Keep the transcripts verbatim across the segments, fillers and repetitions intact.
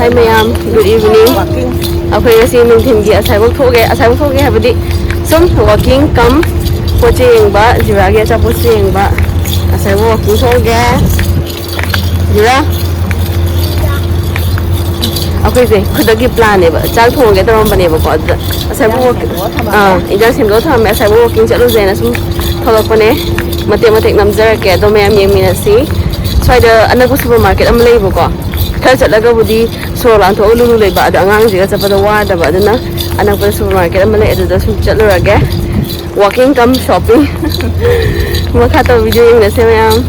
Hi ꯃꯌꯥꯝ, good evening. ꯑꯩꯈꯣꯏ ꯉꯁꯤ ꯅꯨꯡꯊꯤꯜꯒꯤ ꯑꯁꯥꯏꯕꯧ ꯊꯣꯛꯑꯦ꯫ ꯑꯁꯥꯏꯕꯧ ꯊꯣꯛꯑꯦ ꯍꯥꯏꯕꯗꯤ ꯁꯨꯝ walking cum ꯄꯣꯠ ꯆꯩ ꯌꯦꯡꯕ, ꯖꯤꯔꯥꯒꯤ ꯑꯆꯥꯄꯣꯠꯁꯨ ꯌꯦꯡꯕ꯫ ꯑꯁꯥꯏꯕꯧ walking ꯊꯣꯛꯑꯒꯦ꯫ ꯖꯤꯔꯥ, ꯑꯩꯈꯣꯏꯁꯦ ꯈꯨꯗꯛꯀꯤ plan ꯅꯦꯕ, ꯆꯥꯛ ꯊꯣꯡꯒꯦ ꯇꯧꯔꯝꯕꯅꯦꯕꯀꯣ, ꯑꯗꯨꯗ ꯑꯁꯥꯏꯕꯧ walking, ꯑꯥ, ꯏꯟꯖꯥꯡ ꯁꯦꯝꯗꯣꯛꯑ ꯊꯝꯃꯝꯃꯦ꯫ ꯑꯁꯥꯏꯕꯧ walking ꯆꯠꯂꯨꯁꯦꯅ ꯁꯨꯝ ꯊꯣꯛꯂꯛꯄꯅꯦ꯫ ꯃꯇꯦꯛ ꯃꯇꯦꯛ ꯅꯝꯖꯔꯛꯀꯦ, ꯑꯗꯣ ꯃꯌꯥꯝ ꯌꯦꯡꯃꯤꯟꯅꯁꯤ꯫ ꯁ꯭ꯋꯥꯏꯗ ꯑꯅꯛꯄ supermarket ꯑꯃ ꯂꯩꯕꯀꯣ, ꯈꯔ ꯆꯠꯂꯒꯕꯨꯗꯤ ꯁꯣꯔꯣꯛ ꯂꯥꯟꯊꯣꯛꯑꯒ ꯂꯨꯂꯨ ꯂꯩꯕ, ꯑꯗꯣ ꯑꯉꯥꯡꯁꯤꯒ ꯆꯠꯄꯗꯣ ꯋꯥꯗꯕ, ꯑꯗꯨꯅ ꯑꯅꯛꯄꯗ supermarket ꯑꯃ ꯂꯩ, ꯑꯗꯨꯗ ꯁꯨꯝ ꯆꯠꯂꯨꯔꯒꯦ꯫ Walking cum shopping꯫ ꯃꯈꯥ ꯇꯧꯕ video ꯌꯦꯡꯃꯤꯟꯅꯁꯦ ꯃꯌꯥꯝ꯫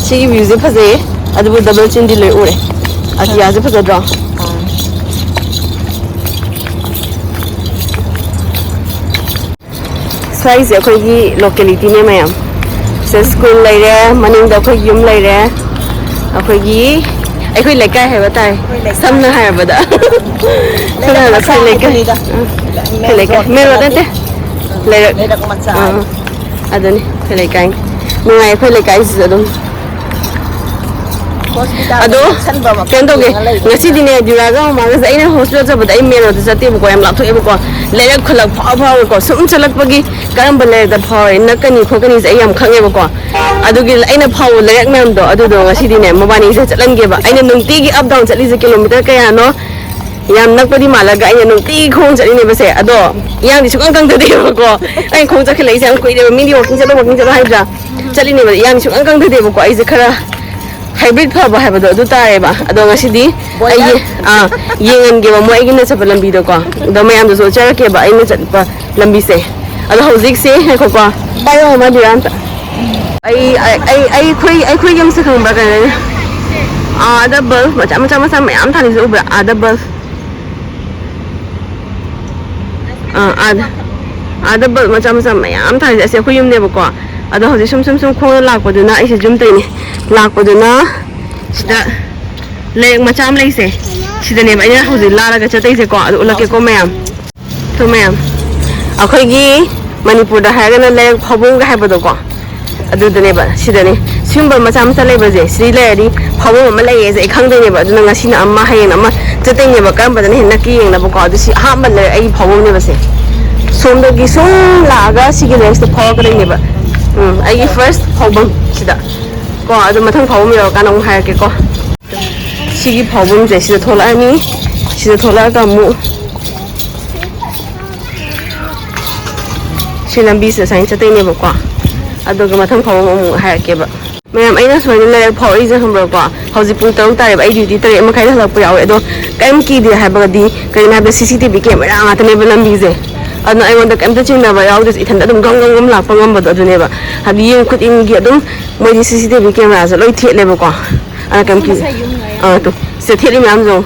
ꯁꯤꯒꯤ view ꯁꯦ ꯐꯖꯩꯌꯦ, ꯑꯗꯨꯕꯨ double chin ꯗꯤ ꯂꯣꯏ ꯎꯔꯦ꯫ ꯑꯇꯤꯌꯥꯁꯦ ꯐꯖꯗ꯭ꯔꯣ? ꯁ꯭ꯋꯥꯏꯁꯦ ꯑꯩꯈꯣꯏꯒꯤ locality ꯅꯦ ꯃꯌꯥꯝ꯫ ꯁꯤꯗ school ꯂꯩꯔꯦ, ꯃꯅꯤꯡꯗ ꯑꯩꯈꯣꯏꯒꯤ ꯌꯨꯝ ꯂꯩꯔꯦ꯫ ꯑꯩꯈꯣꯏꯒꯤ, ꯑꯩꯈꯣꯏ ꯂꯩꯀꯥꯏ ꯍꯥꯏꯕ ꯇꯥꯔꯦ, ꯑꯩꯈꯣꯏ ꯂꯩꯀꯥꯏ꯫ ꯁꯝꯅ ꯍꯥꯏꯔꯕꯗ꯫ ꯁꯝꯅ ꯂꯩꯔꯛ ꯍꯥꯏꯔꯕꯗ ꯃꯆꯥ ꯑꯩꯈꯣꯏ ꯂꯩꯀꯥꯏ꯫ ꯍꯥꯏꯗꯨꯅꯤꯗ꯫ ꯑꯥ, ꯑꯩꯈꯣꯏ ꯂꯩꯀꯥꯏ꯫ Main road ꯅꯠꯇꯦ꯫ ꯂꯩꯔꯛ꯫ ꯂꯩꯔꯛ ꯃꯆꯥ ꯑꯥ, ꯍꯥꯏꯗꯣ꯫ ꯑꯗꯨꯅꯤ ꯑꯩꯈꯣꯏ ꯂꯩꯀꯥꯏ꯫ ꯅꯨꯡꯉꯥꯏ ꯑꯩꯈꯣꯏ ꯂꯩꯀꯥꯏꯁꯤꯁꯨ ꯑꯗꯨꯝ꯫ Hospital ꯑꯗꯣ ꯅꯛꯁꯟꯕ ꯃꯐꯝ ꯀꯩꯅꯣ ꯇꯧꯒꯦ, ꯌꯦꯡꯉ ꯂꯩꯕꯅꯤꯅ꯫ ꯉꯁꯤꯗꯤꯅꯦ ꯗꯤꯔꯥꯒ ꯃꯃꯥꯒꯁꯦ ꯑꯩꯅ hospital ꯆꯠꯄꯗ ꯑꯩ main road ꯇ ꯆꯠꯇꯦꯕꯀꯣ, ꯌꯥꯝ ꯂꯥꯞꯊꯣꯛꯑꯦꯕꯀꯣ꯫ ꯂꯩꯔꯛ ꯈꯨꯜꯂꯛ ꯐꯥꯎ ꯐꯥꯎꯔꯦꯀꯣ꯫ ꯁꯨꯝ ꯆꯠꯂꯛꯄꯒꯤ ꯀꯔꯝꯕ ꯂꯩꯔꯛꯇ ꯐꯥꯎꯔꯦ, ꯅꯛꯀꯅꯤ ꯈꯣꯠꯀꯅꯤꯁꯦ ꯑꯩ ꯌꯥꯝ ꯈꯪꯉꯦꯕꯀꯣ꯫ ꯑꯗꯨꯒꯤ ꯑꯩꯅ ꯐꯥꯎꯕ ꯂꯩꯔꯛ ꯃꯌꯥꯝꯗꯣ ꯑꯗꯨꯗꯣ ꯉꯁꯤꯗꯤꯅꯦ ꯃꯕꯥꯅꯤꯁꯦ ꯆꯠꯍꯟꯒꯦꯕ꯫ ꯑꯩꯅ ꯅꯨꯡꯇꯤꯒꯤ up down ꯆꯠꯂꯤꯁꯦ kilometer ꯀꯌꯥꯅꯣ ꯌꯥꯝ ꯅꯛꯄꯗꯤ ꯃꯥꯜꯂꯒ ꯑꯩꯅ ꯅꯨꯡꯇꯤꯒꯤ ꯈꯣꯡ ꯆꯠꯂꯤꯅꯦꯕꯁꯦ꯫ ꯑꯗꯣ ꯏꯌꯥꯡꯗꯤ ꯁꯨꯡꯀꯪ ꯀꯪꯗꯗꯦꯕꯀꯣ꯫ ꯑꯩꯅ ꯈꯣꯡ ꯆꯠꯈꯠꯂꯛꯏꯁꯦ ꯌꯥꯝ ꯀꯨꯏꯔꯦꯕ꯫ ꯃꯤꯗꯤ walking ꯆꯠꯂꯣ, walking ꯆꯠꯂꯣ ꯍꯥꯏꯗ꯭ꯔꯥ? ꯆꯠꯂꯤꯅꯦꯕ, ꯏꯌꯥꯡꯗꯤ ꯁꯨꯡꯀꯪ ꯀꯪꯗꯗꯦꯕꯀꯣ꯫ ꯑꯩꯁꯦ ꯈꯔ hybrid ꯐꯕ ꯍꯥꯏꯕꯗꯣ ꯑꯗꯨ ꯇꯥꯔꯦꯕ꯫ ꯑꯗꯣ ꯉꯁꯤꯗꯤ ꯑꯩ, Boiler? ꯑꯥ, ꯌꯦꯡꯍꯟꯒꯦꯕ ꯃꯣꯏ ꯑꯩꯒꯤ ꯅꯠꯆꯠꯄ ꯂꯝꯕꯤꯗꯣꯀꯣ꯫ ꯑꯗꯣ ꯃꯌꯥꯝꯗꯁꯨ ꯎꯠꯆꯔꯛꯀꯦꯕ ꯑꯩꯅ ꯆꯠꯄ ꯂꯝꯕꯤꯁꯦ꯫ ꯑꯗꯣ ꯍꯧꯖꯤꯛꯁꯦ ꯉꯥꯏꯈꯣꯀꯣ꯫ ꯄꯥꯏꯌꯣ ꯃꯃꯥ ꯗꯤꯔꯥ ꯑꯝꯇ꯫ ꯑꯩ, ꯑꯩ, ꯑꯩ, ꯑꯩꯈꯣꯏ, ꯑꯩꯈꯣꯏ ꯌꯨꯝꯁꯦ ꯈꯪꯕ꯭ꯔꯥ? ꯀꯩꯅꯣ, ꯑꯥꯗ bulb ꯃꯆꯥ, ꯃꯆꯥ, ꯃꯆꯥ ꯃꯌꯥꯝ ꯊꯥꯜꯂꯤꯁꯦ ꯎꯕ꯭ꯔꯥ? ꯑꯥꯗ bulb꯫ ꯑꯥ, ꯑꯥꯗ, ꯑꯥꯗ bulb ꯃꯆꯥ, ꯃꯆꯥ ꯃꯌꯥꯝ ꯊꯥꯜꯂꯤꯁꯦ ꯑꯁꯤ ꯑꯩꯈꯣꯏ ꯌꯨꯝꯅꯦꯕꯀꯣ꯫ ꯑꯗꯣ ꯍꯧꯖꯤꯛ ꯁꯨꯝ, ꯁꯨꯝ, ꯁꯨꯝ ꯈꯣꯡꯅ ꯂꯥꯛꯄꯗꯨꯅ, ꯑꯩꯁꯦ ꯌꯨꯝ ꯇꯩꯅꯦ꯫ ꯂꯥꯛꯄꯗꯨꯅ ꯁꯤꯗ ꯂꯩꯔꯛ ꯃꯆꯥ ꯑꯃ ꯂꯩꯁꯦ꯫ ꯁꯤꯗꯅꯦꯕ ꯑꯩꯅ ꯍꯧꯖꯤꯛ ꯂꯥꯜꯂꯒ ꯆꯠꯇꯣꯏꯁꯦꯀꯣ꯫ ꯑꯗꯨ ꯎꯠꯂꯛꯀꯦꯀꯣ ꯃꯌꯥꯝ꯫ ꯇꯨ ꯃꯌꯥꯝ, ꯑꯩꯈꯣꯏꯒꯤ ꯃꯅꯤꯄꯨꯔꯗ ꯍꯥꯏꯔꯒꯅ ꯂꯩꯔꯛ ꯐꯥꯎꯕꯣꯡꯒ ꯍꯥꯏꯕꯗꯣꯀꯣ, ꯑꯗꯨꯗꯅꯦꯕ, ꯁꯤꯗꯅꯦ꯫ ꯁꯤ ꯌꯨꯝꯕ ꯃꯆꯥ ꯃꯆꯥ ꯂꯩꯕꯁꯦ ꯁꯤꯗꯤ ꯂꯩꯔꯗꯤ ꯐꯥꯎꯐꯝ ꯑꯃ ꯂꯩꯌꯦꯁꯦ ꯑꯩ ꯈꯪꯗꯣꯏꯅꯦꯕ꯫ ꯑꯗꯨꯅ ꯉꯁꯤꯅ ꯑꯃ, ꯍꯌꯦꯡ ꯑꯃ ꯆꯠꯇꯣꯏꯅꯦꯕ꯫ ꯀꯔꯝꯕꯗꯅ ꯍꯦꯟꯅ ꯅꯛꯀꯦ ꯌꯦꯡꯅꯕꯀꯣ꯫ ꯑꯗꯨ ꯁꯤ ꯑꯍꯥꯟꯕ ꯂꯩꯔꯦ ꯑꯩꯒꯤ ꯐꯥꯎꯐꯝꯅꯦꯕꯁꯦ꯫ ꯁꯣꯝꯗꯒꯤ ꯁꯨꯝ ꯂꯥꯛꯑꯒ ꯁꯤꯒꯤ ꯂꯩꯔꯛꯁꯤꯗ ꯐꯥꯎꯔꯛꯀꯗꯣꯏꯅꯦꯕ꯫ ꯎꯝ, ꯑꯩꯒꯤ ꯐꯥꯔꯁ ꯐꯥꯎꯐꯝ ꯁꯤꯗ ꯀꯣ꯫ ꯑꯗꯨ ꯃꯊꯪ ꯐꯥꯎꯐꯝ ꯌꯧꯔꯀꯥꯟꯗ ꯑꯃꯨꯛ ꯍꯥꯏꯔꯛꯀꯦꯀꯣ꯫ ꯁꯤꯒꯤ ꯐꯥꯎꯐꯝꯁꯦ ꯁꯤꯗ ꯊꯣꯛꯂꯛꯑꯅꯤ꯫ ꯁꯤꯗ ꯊꯣꯛꯂꯛꯑꯒ ꯑꯃꯨꯛ ꯁꯤ ꯂꯝꯕꯤꯁꯤꯗ ꯁꯨꯃꯥꯏꯅ ꯆꯠꯇꯣꯏꯅꯦꯕꯀꯣ꯫ ꯑꯗꯨꯒ ꯃꯊꯪ ꯐꯥꯎꯐꯝ ꯑꯃꯨꯛ ꯍꯥꯏꯔꯛꯀꯦꯕ꯫ ꯃꯌꯥꯝ, ꯑꯩꯅ ꯁꯨꯃꯥꯏꯅ ꯂꯩꯔꯛ ꯐꯥꯎꯔꯛꯏꯁꯦ ꯈꯪꯕ꯭ꯔꯥꯀꯣ, ꯍꯧꯖꯤꯛ ꯄꯨꯡ ꯇꯔꯨꯛ ꯇꯥꯔꯦꯕ, ꯑꯩ ꯗ꯭ꯌꯨꯇꯤ ꯇꯔꯦꯠ ꯃꯈꯥꯏꯗ ꯍꯜꯂꯛꯄ ꯌꯥꯎꯋꯦ꯫ ꯑꯗꯣ ꯀꯔꯤꯝ ꯀꯤꯗꯦ ꯍꯥꯏꯕꯒꯗꯤ, ꯀꯩꯒꯤꯅꯣ ꯍꯥꯏꯕꯗ ꯁꯤ ꯁꯤ ꯇꯤ ꯚꯤ ꯀꯦꯃꯦꯔꯥ ꯉꯥꯛꯇꯅꯦꯕ ꯂꯝꯕꯤꯁꯦ꯫ ꯑꯗꯨꯅ ꯑꯩꯉꯣꯟꯗ ꯀꯩꯝꯇ ꯆꯤꯡꯅꯕ ꯌꯥꯎꯗꯦ, ꯏꯊꯟꯇ ꯑꯗꯨꯝ ꯒꯝ ꯒꯝ ꯒꯝ ꯂꯥꯛꯄ ꯉꯝꯕꯗꯣ ꯑꯗꯨꯅꯦꯕ꯫ ꯍꯥꯏꯗꯤ ꯌꯨꯝ ꯈꯨꯗꯤꯡꯒꯤ ꯑꯗꯨꯝ ꯃꯣꯏꯗꯤ ꯁꯤ ꯁꯤ ꯇꯤ ꯚꯤ ꯀꯦꯃꯦꯔꯥꯁꯦ ꯂꯣꯏ ꯊꯦꯠꯂꯦꯕꯀꯣ꯫ ꯑꯗꯨꯅ ꯀꯩꯝ ꯀꯤ-, ꯃꯁꯥ ꯌꯨꯝ ꯉꯥꯏ꯫ ꯑꯥ, ꯇꯨ, ꯁꯤꯗ ꯊꯦꯠꯂꯤ ꯃꯌꯥꯝꯁꯦ ꯌꯦꯡꯉꯣ꯫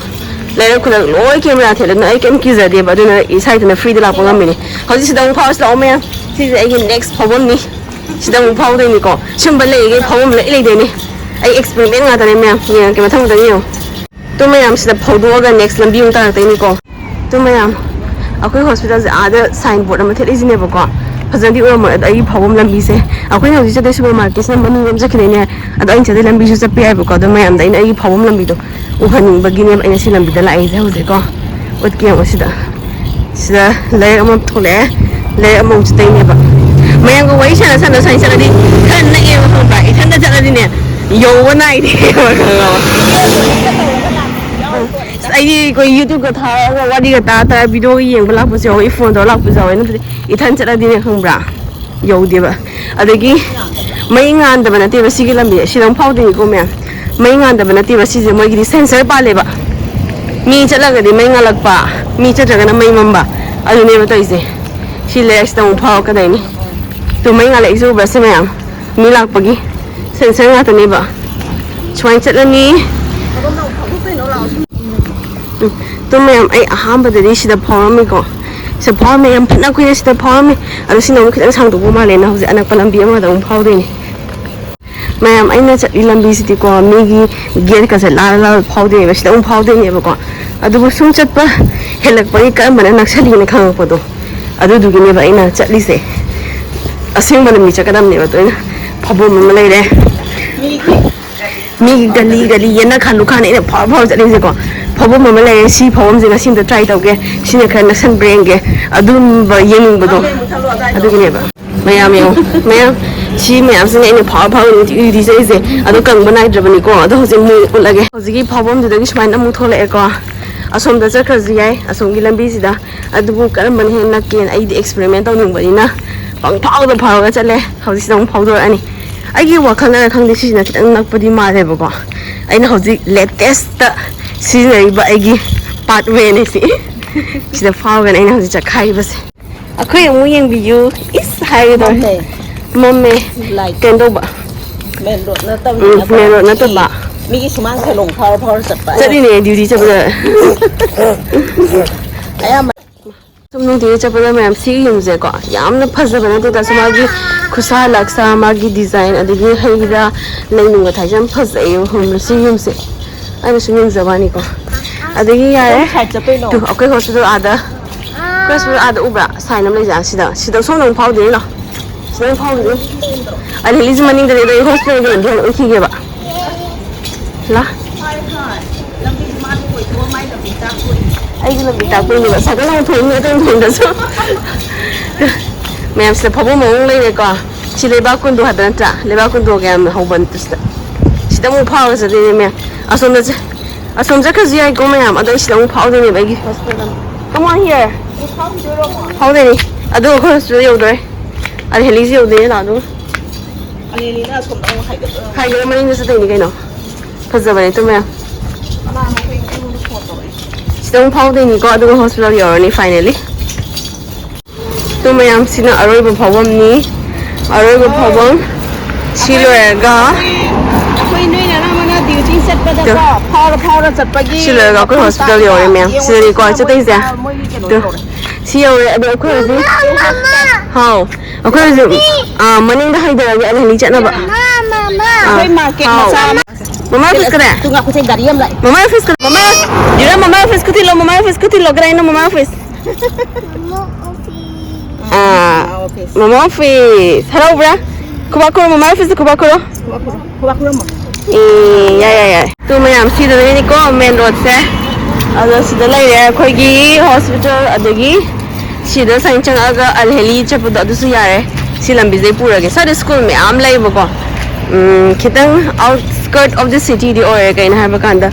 ꯂꯩꯔꯛ ꯈꯨꯂꯛ ꯂꯣꯏ ꯀꯦꯃꯦꯔꯥ ꯊꯦꯠꯂꯦ, ꯑꯗꯨꯅ ꯑꯩ ꯀꯩꯝ ꯀꯤꯖꯗꯦꯕ꯫ ꯑꯗꯨꯅ ꯏꯁꯥ ꯏꯊꯟꯇ ꯐ꯭ꯔꯤꯗ ꯂꯥꯛꯄ ꯉꯝꯃꯤꯅꯦ꯫ ꯍꯧꯖꯤꯛ ꯁꯤꯗ ꯑꯃꯨꯛ ꯐꯥꯎꯔꯁꯤ ꯂꯥꯛꯑꯣ ꯃꯌꯥꯝ꯫ ꯁꯤꯁꯦ ꯑꯩꯒꯤ ꯅꯦꯛꯁ ꯐꯥꯎꯐꯝꯅꯤ꯫ ꯁꯤꯗ ꯑꯃꯨꯛ ꯐꯥꯎꯗꯣꯏꯅꯤꯀꯣ꯫ ꯁꯨꯝꯕ ꯂꯩꯔꯤꯈꯩ ꯐꯥꯎꯐꯝ ꯂꯣꯏ ꯂꯩꯗꯣꯏꯅꯦ꯫ ꯑꯩ ꯑꯦꯛꯁꯄꯦꯔꯤꯃꯦꯟ ꯉꯥꯛꯇꯅꯦ ꯃꯌꯥꯝ꯫ ꯌꯦꯡꯉꯛꯀꯦ, ꯃꯊꯪ ꯃꯊꯪ ꯌꯦꯡꯉꯣ꯫ ꯇꯨ ꯃꯌꯥꯝ, ꯁꯤꯗ ꯐꯥꯎꯗꯣꯛꯑꯒ ꯅꯦꯛꯁ ꯂꯝꯕꯤ ꯑꯃꯨꯛ ꯇꯥꯔꯛꯇꯣꯏꯅꯤꯀꯣ꯫ ꯇꯨ ꯃꯌꯥꯝ, ꯑꯩꯈꯣꯏ ꯍꯣꯁꯄꯤꯇꯥꯜꯁꯦ ꯑꯥꯗ ꯁꯥꯏꯟ ꯕꯣꯔꯗ ꯑꯃ ꯊꯦꯠꯂꯤꯁꯤꯅꯦꯕꯀꯣ꯫ ꯐꯖꯅꯗꯤ ꯎꯔꯝꯃꯣꯏ꯫ ꯑꯗꯣ ꯑꯩꯒꯤ ꯐꯥꯎꯐꯝ ꯂꯝꯕꯤꯁꯦ, ꯑꯩꯈꯣꯏꯅ ꯍꯧꯖꯤꯛ ꯆꯠꯇꯣꯏ ꯁꯨꯄꯔ ꯃꯥꯔꯀꯦꯠꯁꯤꯅ ꯃꯅꯨꯡ ꯂꯣꯝ ꯆꯠꯈꯤꯗꯣꯏꯅꯦ꯫ ꯑꯗꯣ ꯑꯩꯅ ꯆꯠꯇꯣꯏ ꯂꯝꯕꯤꯁꯨ ꯆꯠꯄ ꯌꯥꯏꯕꯀꯣ꯫ ꯑꯗꯣ ꯃꯌꯥꯝꯗ ꯑꯩꯅ ꯑꯩꯒꯤ ꯐꯥꯎꯐꯝ ꯂꯝꯕꯤꯗꯣ ꯎꯍꯟꯅꯤꯡꯕꯒꯤꯅꯦꯕ ꯑꯩꯅ ꯁꯤ ꯂꯝꯕꯤꯗ ꯂꯥꯛꯏꯁꯦ ꯍꯧꯖꯤꯛꯀꯣ꯫ ꯎꯠꯀꯦ ꯌꯦꯡꯉꯣ ꯁꯤꯗ꯫ ꯁꯤꯗ ꯂꯩꯔꯛ ꯑꯃ ꯊꯣꯛꯂꯛꯑꯦ꯫ ꯂꯩꯔꯛ ꯑꯃꯃꯨꯛ ꯆꯠꯇꯣꯏꯅꯦꯕ꯫ ꯃꯌꯥꯝꯒ ꯋꯥꯔꯤ ꯁꯥꯟꯅ ꯁꯥꯟꯅ ꯁꯨꯃꯥꯏꯅ ꯆꯠꯂꯗꯤ ꯈꯔ ꯅꯛꯑꯦꯕ ꯈꯪꯕ꯭ꯔꯥ? ꯏꯊꯟꯗ ꯆꯠꯂꯗꯤꯅꯦ ꯌꯧꯕ ꯅꯥꯏꯗꯦꯕ ꯈꯪꯉꯕ? ꯑꯁ, ꯑꯩꯗꯤ ꯑꯩꯈꯣꯏ YouTube-ꯀ ꯊꯥꯔꯒ ꯋꯥꯔꯤꯒ ꯇꯥꯔ ꯇꯥꯔ video-ꯒ ꯌꯦꯡꯕ ꯂꯥꯛꯄꯁꯨ ꯌꯥꯎꯋꯦ, phone ꯇꯧꯔ ꯂꯥꯛꯄꯁꯨ ꯌꯥꯎꯋꯦ꯫ ꯅꯠꯇ꯭ꯔꯗꯤ ꯏꯊꯟ ꯆꯠꯂꯗꯤꯅꯦ ꯈꯪꯕ꯭ꯔꯥ? ꯌꯧꯗꯦꯕ꯫ ꯑꯗꯒꯤ ꯃꯩ ꯉꯥꯟꯗꯕ ꯅꯠꯇꯦꯕ ꯁꯤꯒꯤ ꯂꯝꯕꯤ, ꯁꯤꯗ ꯑꯃꯨꯛ ꯐꯥꯎꯗꯣꯏꯅꯤꯀꯣ ꯃꯌꯥꯝ꯫ ꯃꯩ ꯉꯥꯟꯗꯕ ꯅꯠꯇꯦꯕ ꯁꯤꯁꯦ, ꯃꯣꯏꯒꯤꯗꯤ sensor ꯄꯥꯜꯂꯦꯕ꯫ ꯃꯤ ꯆꯠꯂꯒꯗꯤ ꯃꯩ ꯉꯥꯜꯂꯛꯄ, ꯃꯤ ꯆꯠꯇ꯭ꯔꯒꯅ ꯃꯩ ꯃꯝꯕ, ꯑꯗꯨꯅꯦꯕ ꯇꯧꯔꯤꯁꯦ꯫ ꯁꯤ ꯂꯩꯔꯛꯁꯤꯗ ꯑꯃꯨꯛ ꯐꯥꯎꯔꯛꯀꯗꯣꯏꯅꯤ꯫ ꯇꯨ, ꯃꯩ ꯉꯥꯜꯂꯛꯏꯁꯦ ꯎꯕ꯭ꯔꯥ ꯁꯤ ꯃꯌꯥꯝ? ꯃꯤ ꯂꯥꯛꯄꯒꯤ sensor ꯉꯥꯛꯇꯅꯦꯕ꯫ ꯁꯨꯃꯥꯏꯅ ꯆꯠꯂꯅꯤ꯫ ꯎꯝ, ꯇꯨ ꯃꯌꯥꯝ, ꯑꯩ ꯑꯍꯥꯟꯕꯗꯗꯤ ꯁꯤꯗ ꯐꯥꯎꯔꯝꯃꯤꯀꯣ꯫ ꯁꯤꯗ ꯐꯥꯎꯔꯝꯃꯦ, ꯌꯥꯝ ꯐꯅ ꯀꯨꯏꯅ ꯁꯤꯗ ꯐꯥꯎꯔꯝꯃꯦ꯫ ꯑꯗꯣ ꯁꯤꯅ ꯑꯃꯨꯛ ꯈꯤꯇꯪ ꯁꯥꯡꯗꯣꯛꯄ ꯃꯥꯜꯂꯦꯅ ꯍꯧꯖꯤꯛ ꯑꯅꯛꯄ ꯂꯝꯕꯤ ꯑꯃꯗ ꯑꯃꯨꯛ ꯐꯥꯎꯗꯣꯏꯅꯦ꯫ ꯃꯌꯥꯝ, ꯑꯩꯅ ꯆꯠꯂꯤ ꯂꯝꯕꯤꯁꯤꯗꯤꯀꯣ, ꯃꯤꯒꯤ gate-ꯀꯁꯦ ꯂꯥꯜꯂ ꯂꯥꯜꯂ ꯐꯥꯎꯗꯣꯏꯅꯦꯕ, ꯁꯤꯗ ꯑꯃꯨꯛ ꯐꯥꯎꯗꯣꯏꯅꯦꯕꯀꯣ꯫ ꯑꯗꯨꯕꯨ ꯁꯨꯝ ꯆꯠꯄ ꯍꯦꯜꯂꯛꯄꯒꯤ ꯀꯔꯝꯕꯅ ꯅꯛꯁꯜꯂꯤꯅ ꯈꯪꯉꯛꯄꯗꯣ, ꯑꯗꯨꯗꯨꯒꯤꯅꯦꯕ ꯑꯩꯅ ꯆꯠꯂꯤꯁꯦ꯫ ꯑꯁꯦꯡꯕ ꯂꯝꯕꯤ ꯆꯠꯀꯗꯕꯅꯦꯕ꯫ ꯑꯗꯣ ꯑꯩꯅ ꯐꯥꯎꯐꯝ ꯑꯃ ꯂꯩꯔꯦ꯫ ꯃꯤꯒꯤ ꯒꯂꯤ ꯒꯂꯤ ꯌꯦꯟꯅ ꯈꯥꯟ ꯂꯨꯈꯥꯟ ꯑꯩꯅ ꯐꯥꯎꯔ ꯐꯥꯎꯔ ꯆꯠꯂꯤꯁꯦꯀꯣ꯫ ꯐꯥꯎꯐꯝ ꯑꯃ ꯂꯩꯔꯦ, ꯁꯤ ꯐꯥꯎꯐꯝꯁꯦ ꯉꯁꯤꯝꯇ ꯇ꯭ꯔꯥꯏ ꯇꯧꯒꯦ, ꯁꯤꯅ ꯈꯔ ꯅꯛꯁꯟꯕ꯭ꯔꯥ ꯌꯦꯡꯒꯦ, ꯑꯗꯨꯝꯕ ꯌꯦꯡꯅꯤꯡꯕꯗꯣ ꯑꯗꯨꯒꯤꯅꯦꯕ꯫ ꯃꯌꯥꯝ ꯌꯦꯡꯉꯣ, ꯃꯌꯥꯝ, ꯁꯤ ꯃꯌꯥꯝꯁꯤꯅ ꯑꯩꯅ ꯐꯥꯎꯔ ꯐꯥꯎꯔ ꯅꯨꯡꯇꯤ ꯎꯏꯔꯤꯁꯦ ꯑꯩꯁꯦ꯫ ꯑꯗꯣ ꯀꯪꯕ ꯅꯥꯏꯗ꯭ꯔꯕꯅꯤꯀꯣ꯫ ꯑꯗꯣ ꯍꯧꯖꯤꯛ ꯃꯣꯏ ꯎꯠꯂꯒꯦ꯫ ꯍꯧꯖꯤꯛꯀꯤ ꯐꯥꯎꯐꯝꯗꯨꯗꯒꯤ ꯁꯨꯃꯥꯏꯅ ꯑꯃꯨꯛ ꯊꯣꯛꯂꯛꯑꯦꯀꯣ꯫ ꯑꯁꯣꯝꯗ ꯆꯠꯈ꯭ꯔꯁꯨ ꯌꯥꯏ, ꯑꯁꯣꯝꯒꯤ ꯂꯝꯕꯤꯁꯤꯗ꯫ ꯑꯗꯨꯕꯨ ꯀꯔꯝꯕꯅ ꯍꯦꯟꯅ ꯅꯛꯀꯦꯅ ꯑꯩꯗꯤ ꯑꯦꯛꯁꯄꯦꯔꯤꯃꯦꯟ ꯇꯧꯅꯤꯡꯕꯅꯤꯅ ꯄꯪꯐꯥꯎꯗ ꯐꯥꯎꯔꯒ ꯆꯠꯂꯦ꯫ ꯍꯧꯖꯤꯛꯁꯤꯗ ꯑꯃꯨꯛ ꯐꯥꯎꯗꯣꯔꯛꯑꯅꯤ꯫ ꯑꯩꯒꯤ ꯋꯥꯈꯜꯅꯔ ꯈꯪꯗꯦ, ꯁꯤꯁꯤꯅ ꯈꯤꯇꯪ ꯅꯛꯄꯗꯤ ꯃꯥꯜꯂꯦꯕꯀꯣ꯫ ꯑꯩꯅ ꯍꯧꯖꯤꯛ ꯂꯦꯇꯦꯁꯇ ꯁꯤꯖꯤꯟꯅꯔꯤꯕ ꯑꯩꯒꯤ ꯄꯥꯠꯋꯦꯅꯦ ꯁꯤ꯫ ꯁꯤꯗ ꯐꯥꯎꯔꯒꯅ ꯑꯩꯅ ꯍꯧꯖꯤꯛ ꯆꯠꯈꯥꯏꯔꯤꯕꯁꯦ꯫ ꯑꯩꯈꯣꯏ ꯑꯃꯨꯛ ꯌꯦꯡꯕꯤꯌꯨ꯫ ꯏꯁ ꯍꯥꯏꯒꯦ ꯇꯧꯋꯦ꯫ ꯃꯝꯃꯦ꯫ ꯃꯝꯃꯦ꯫ ꯂꯥꯏꯠ꯫ ꯀꯩꯅꯣ ꯇꯧꯕ꯫ ꯃꯦꯟ ꯔꯣꯗ ꯅꯠꯇꯕꯅꯤꯅ ꯎꯝ, ꯃꯦꯟ ꯔꯣꯗ ꯅꯠꯇꯕ꯫ ꯃꯤꯒꯤ ꯁꯨꯃꯥꯡ ꯁꯦꯂꯣꯡ ꯐꯥꯎꯔ ꯐꯥꯎꯔ ꯆꯠꯄ꯫ ꯆꯠꯂꯤꯅꯦ ꯗ꯭ꯌꯨꯇꯤ ꯆꯠꯄꯗ꯫ ꯑꯌꯥꯝꯕ ꯁꯨꯝ ꯅꯨꯡꯇꯤꯒꯤ ꯆꯠꯄꯗ ꯃꯌꯥꯝ ꯁꯤꯒꯤ ꯌꯨꯝꯁꯦꯀꯣ ꯌꯥꯝꯅ ꯐꯖꯕ ꯅꯠꯇꯦ ꯇꯥꯔꯁꯨ ꯃꯥꯒꯤ ꯈꯨꯁꯥ ꯂꯥꯛꯁꯥ, ꯃꯥꯒꯤ ꯗꯤꯖꯥꯏꯟ, ꯑꯗꯒꯤ ꯍꯩ ꯔꯥ ꯂꯩ ꯅꯨꯡꯒ ꯊꯥꯏꯁꯦ ꯌꯥꯝ ꯐꯖꯩꯌꯦ ꯈꯪꯕ꯭ꯔꯥ ꯁꯤ ꯌꯨꯝꯁꯦ꯫ ꯑꯩꯅ ꯁꯨꯝ ꯌꯦꯡꯖꯕ ꯋꯥꯅꯤꯀꯣ꯫ ꯑꯗꯒꯤ ꯌꯥꯔꯦ꯫ ꯀꯔꯝ ꯁꯥꯏꯠ ꯆꯠꯇꯣꯏꯅꯣ? ꯇꯨ, ꯑꯩꯈꯣꯏ ꯍꯣꯁꯄꯤꯇꯥꯜ ꯑꯥꯗ, ꯑꯩꯈꯣꯏ ꯍꯣꯁꯄꯤꯇꯥꯜ ꯑꯥꯗ ꯎꯕ꯭ꯔꯥ? ꯁꯥꯏꯟ ꯑꯃ ꯂꯩꯖꯥꯠ ꯁꯤꯗ꯫ ꯁꯤꯗ ꯁꯣꯝꯗ ꯑꯃꯨꯛ ꯐꯥꯎꯗꯣꯏꯅꯤ ꯂꯥꯎ꯫ ꯁꯤꯗ ꯑꯃꯨꯛ ꯐꯥꯎꯗꯣꯏꯅꯤ꯫ ꯑꯗ ꯍꯦꯂꯤꯁꯤ ꯃꯅꯤꯡꯗꯗꯤ ꯑꯗꯩ ꯍꯣꯁꯄꯤꯇꯥꯜꯒꯤ ꯂꯝꯕꯤ ꯑꯃꯨꯛ ꯂꯣꯏꯈꯤꯒꯦꯕ꯫ ꯂꯥ꯫ ꯑꯩꯒꯤ ꯂꯝꯕꯤ ꯇꯥꯛꯄꯩꯅꯦꯕ꯫ ꯁꯥꯏꯀꯜ ꯑꯃꯨꯛ ꯊꯧꯅꯤ ꯑꯗꯨ ꯊꯧꯗꯁꯨ꯫ ꯃꯌꯥꯝꯁꯤꯗ ꯐꯥꯎꯐꯝ ꯑꯃꯨꯛ ꯂꯩꯔꯦꯀꯣ꯫ ꯁꯤ ꯂꯩꯕꯥꯛ ꯀꯨꯟꯗꯣ ꯍꯥꯏꯕ ꯅꯠꯇ꯭ꯔꯥ? ꯂꯩꯕꯥꯛ ꯀꯨꯟꯗꯣꯒ ꯌꯥꯝꯅ ꯍꯧꯕ ꯅꯠꯇ꯭ꯔꯣ ꯁꯤꯗ? ꯁꯤꯗ ꯑꯃꯨꯛ ꯐꯥꯎꯔꯒ ꯆꯠꯇꯣꯏꯅꯦ ꯃꯌꯥꯝ꯫ ꯑꯁꯣꯝꯗ ꯆꯠ-, ꯑꯁꯣꯝ ꯆꯠꯈ꯭ꯔꯁꯨ ꯌꯥꯏꯀꯣ ꯃꯌꯥꯝ꯫ ꯑꯗꯣ ꯑꯩ ꯁꯤꯗ ꯑꯃꯨꯛ ꯐꯥꯎꯗꯣꯏꯅꯦꯕ ꯑꯩꯒꯤ ꯍꯣꯁꯄꯤꯇꯥꯜ ꯑꯃ꯫ Come on here. ꯐꯥꯎꯗꯣꯏꯅꯤ꯫ ꯑꯗꯨ ꯑꯩꯈꯣꯏ ꯍꯣꯁꯄꯤꯇꯥꯜ ꯌꯧꯗꯣꯔꯦ꯫ ꯑꯗ ꯍꯦꯂꯤꯁꯤ ꯌꯧꯗꯣꯏꯅꯦ ꯂꯥꯛꯑꯗꯨꯒ꯫ ꯑꯅꯦꯅꯤꯅ ꯑꯁꯣꯝꯗ ꯑꯃꯨꯛ ꯍꯥꯏꯒꯠꯂꯒ꯫ ꯍꯥꯏꯒꯠꯂ ꯃꯅꯤꯡꯗ ꯆꯠꯇꯣꯏꯅꯤ ꯀꯩꯅꯣ꯫ ꯐꯖꯕꯅꯦ ꯇꯨ ꯃꯌꯥꯝ꯫ ꯀꯅꯥꯅꯣ ꯑꯩꯈꯣꯏ ꯑꯩꯉꯣꯟꯗ ꯐꯣꯟ ꯇꯧꯔꯛꯏ? ꯁꯤꯗ ꯑꯃꯨꯛ ꯐꯥꯎꯗꯣꯏꯅꯤꯀꯣ, ꯑꯗꯨꯒ ꯍꯣꯁꯄꯤꯇꯥꯜ ꯌꯧꯔꯅꯤ finally꯫ ꯇꯨ ꯃꯌꯥꯝꯁꯤꯅ ꯑꯔꯣꯏꯕ ꯐꯥꯎꯐꯝꯅꯤ꯫ ꯑꯔꯣꯏꯕ ꯐꯥꯎꯐꯝ꯫ ꯁꯤ ꯂꯣꯏꯔꯒ ꯑꯩꯈꯣꯏ ꯅꯣꯏꯅ ꯑꯅꯝꯕꯅ ꯗ꯭ꯌꯨꯇꯤ ꯆꯠꯄꯗꯀꯣ ꯇꯨ꯫ ꯐꯥꯎꯔ ꯐꯥꯎꯔ ꯆꯠꯄꯒꯤ ꯁꯤ ꯂꯣꯏꯔꯒ ꯑꯩꯈꯣꯏ ꯃꯐꯝ ꯍꯣꯁꯄꯤꯇꯥꯜ ꯇꯥꯛꯏꯕ꯫ ꯌꯧꯔꯦ ꯃꯌꯥꯝ꯫ ꯌꯦꯡꯉꯣ, ꯁꯤꯗꯅꯤꯀꯣ ꯁꯤꯗ ꯃꯣꯏ ꯆꯠꯇꯣꯏꯁꯦ꯫ ꯐꯥ-, ꯃꯣꯏꯒꯤ ꯀꯩꯅꯣ ꯇꯨ꯫ ꯇꯧꯔꯦ꯫ ꯁꯤ ꯌꯧꯔꯦ꯫ ꯑꯗꯣ ꯑꯩꯈꯣꯏ ꯍꯧꯖꯤꯛ ꯍꯥꯎ꯫ ꯑꯩꯈꯣꯏ ꯍꯧꯖꯤꯛ, ꯑꯥ, ꯃꯅꯤꯡꯗ ꯍꯥꯏꯊꯔꯒꯦ ꯑꯗ ꯍꯧꯖꯤꯛ ꯆꯠꯅꯕ꯫ ꯑꯥ, ꯑꯩꯈꯣꯏ ꯃꯥꯔꯀꯦꯠ ꯍꯥꯎ꯫ ꯃꯆꯥ ꯑꯃ꯫ ꯃꯃꯥ ꯑꯣꯐꯤꯁ ꯀꯗꯥꯏ? ꯇꯨ ꯉꯥꯏꯈꯣ, ꯁꯤ ꯒꯥꯔꯤ ꯑꯃ ꯂꯥꯛꯑꯦ꯫ ꯃꯃꯥ ꯑꯣꯐꯤꯁ ꯀ-, ꯃꯃꯥ, ꯌꯨꯔꯥ, ꯃꯃꯥ ꯑꯣꯐꯤꯁ ꯀ ꯊꯤꯜꯂꯣ, ꯃꯃꯥ ꯑꯣꯐꯤꯁ ꯀ ꯊꯤꯜꯂꯣ, ꯀꯗꯥꯏꯅꯣ ꯃꯃꯥ ꯑꯣꯐꯤꯁ? ꯑꯥ, ꯃꯃꯥ ꯑꯣꯐꯤꯁ꯫ ꯃꯃꯥ ꯑꯣꯐꯤꯁ꯫ ꯍꯔꯥꯎꯕ꯭ꯔꯥ? ꯈꯨꯕꯥꯛ ꯈꯨꯔꯣ, ꯃꯃꯥ ꯑꯣꯐꯤꯁ ꯈꯨꯕꯥꯛ ꯈꯨꯔꯣ꯫ ꯈꯨꯕꯥꯛ ꯈꯨꯔꯣ, ꯈꯨꯕꯥꯛ ꯈꯨꯔꯝꯃꯣ꯫ ꯑꯦ, ꯌꯥꯏ, ꯌꯥꯏ, ꯌꯥꯏ꯫ ꯇꯨ ꯃꯌꯥꯝ ꯁꯤꯗꯅꯤꯀꯣ ꯃꯦꯟ ꯔꯣꯗꯁꯦ꯫ ꯑꯗꯣ ꯁꯤꯗ ꯂꯩꯔꯦ ꯑꯩꯈꯣꯏꯒꯤ ꯍꯣꯁꯄꯤꯇꯥꯜ, ꯑꯗꯒꯤ ꯁꯤꯗ ꯁꯨꯃꯥꯏꯅ ꯆꯪꯉꯛꯑꯒ ꯑꯜ ꯍꯦꯂꯤ ꯆꯠꯄꯗꯣ ꯑꯗꯨꯁꯨ ꯌꯥꯔꯦ꯫ ꯁꯤ ꯂꯝꯕꯤꯁꯤꯗꯩ ꯄꯨꯔꯒꯦ꯫ ꯁ꯭ꯋꯥꯏꯗ ꯁ꯭ꯀꯨꯜ ꯃꯌꯥꯝ ꯂꯩꯕꯀꯣ꯫ ꯎꯝ, ꯈꯤꯇꯪ outskirt of the cityꯗꯤ ꯑꯣꯏꯔꯦ꯫ ꯀꯩꯅꯣ ꯍꯥꯏꯕ ꯀꯥꯟꯗ,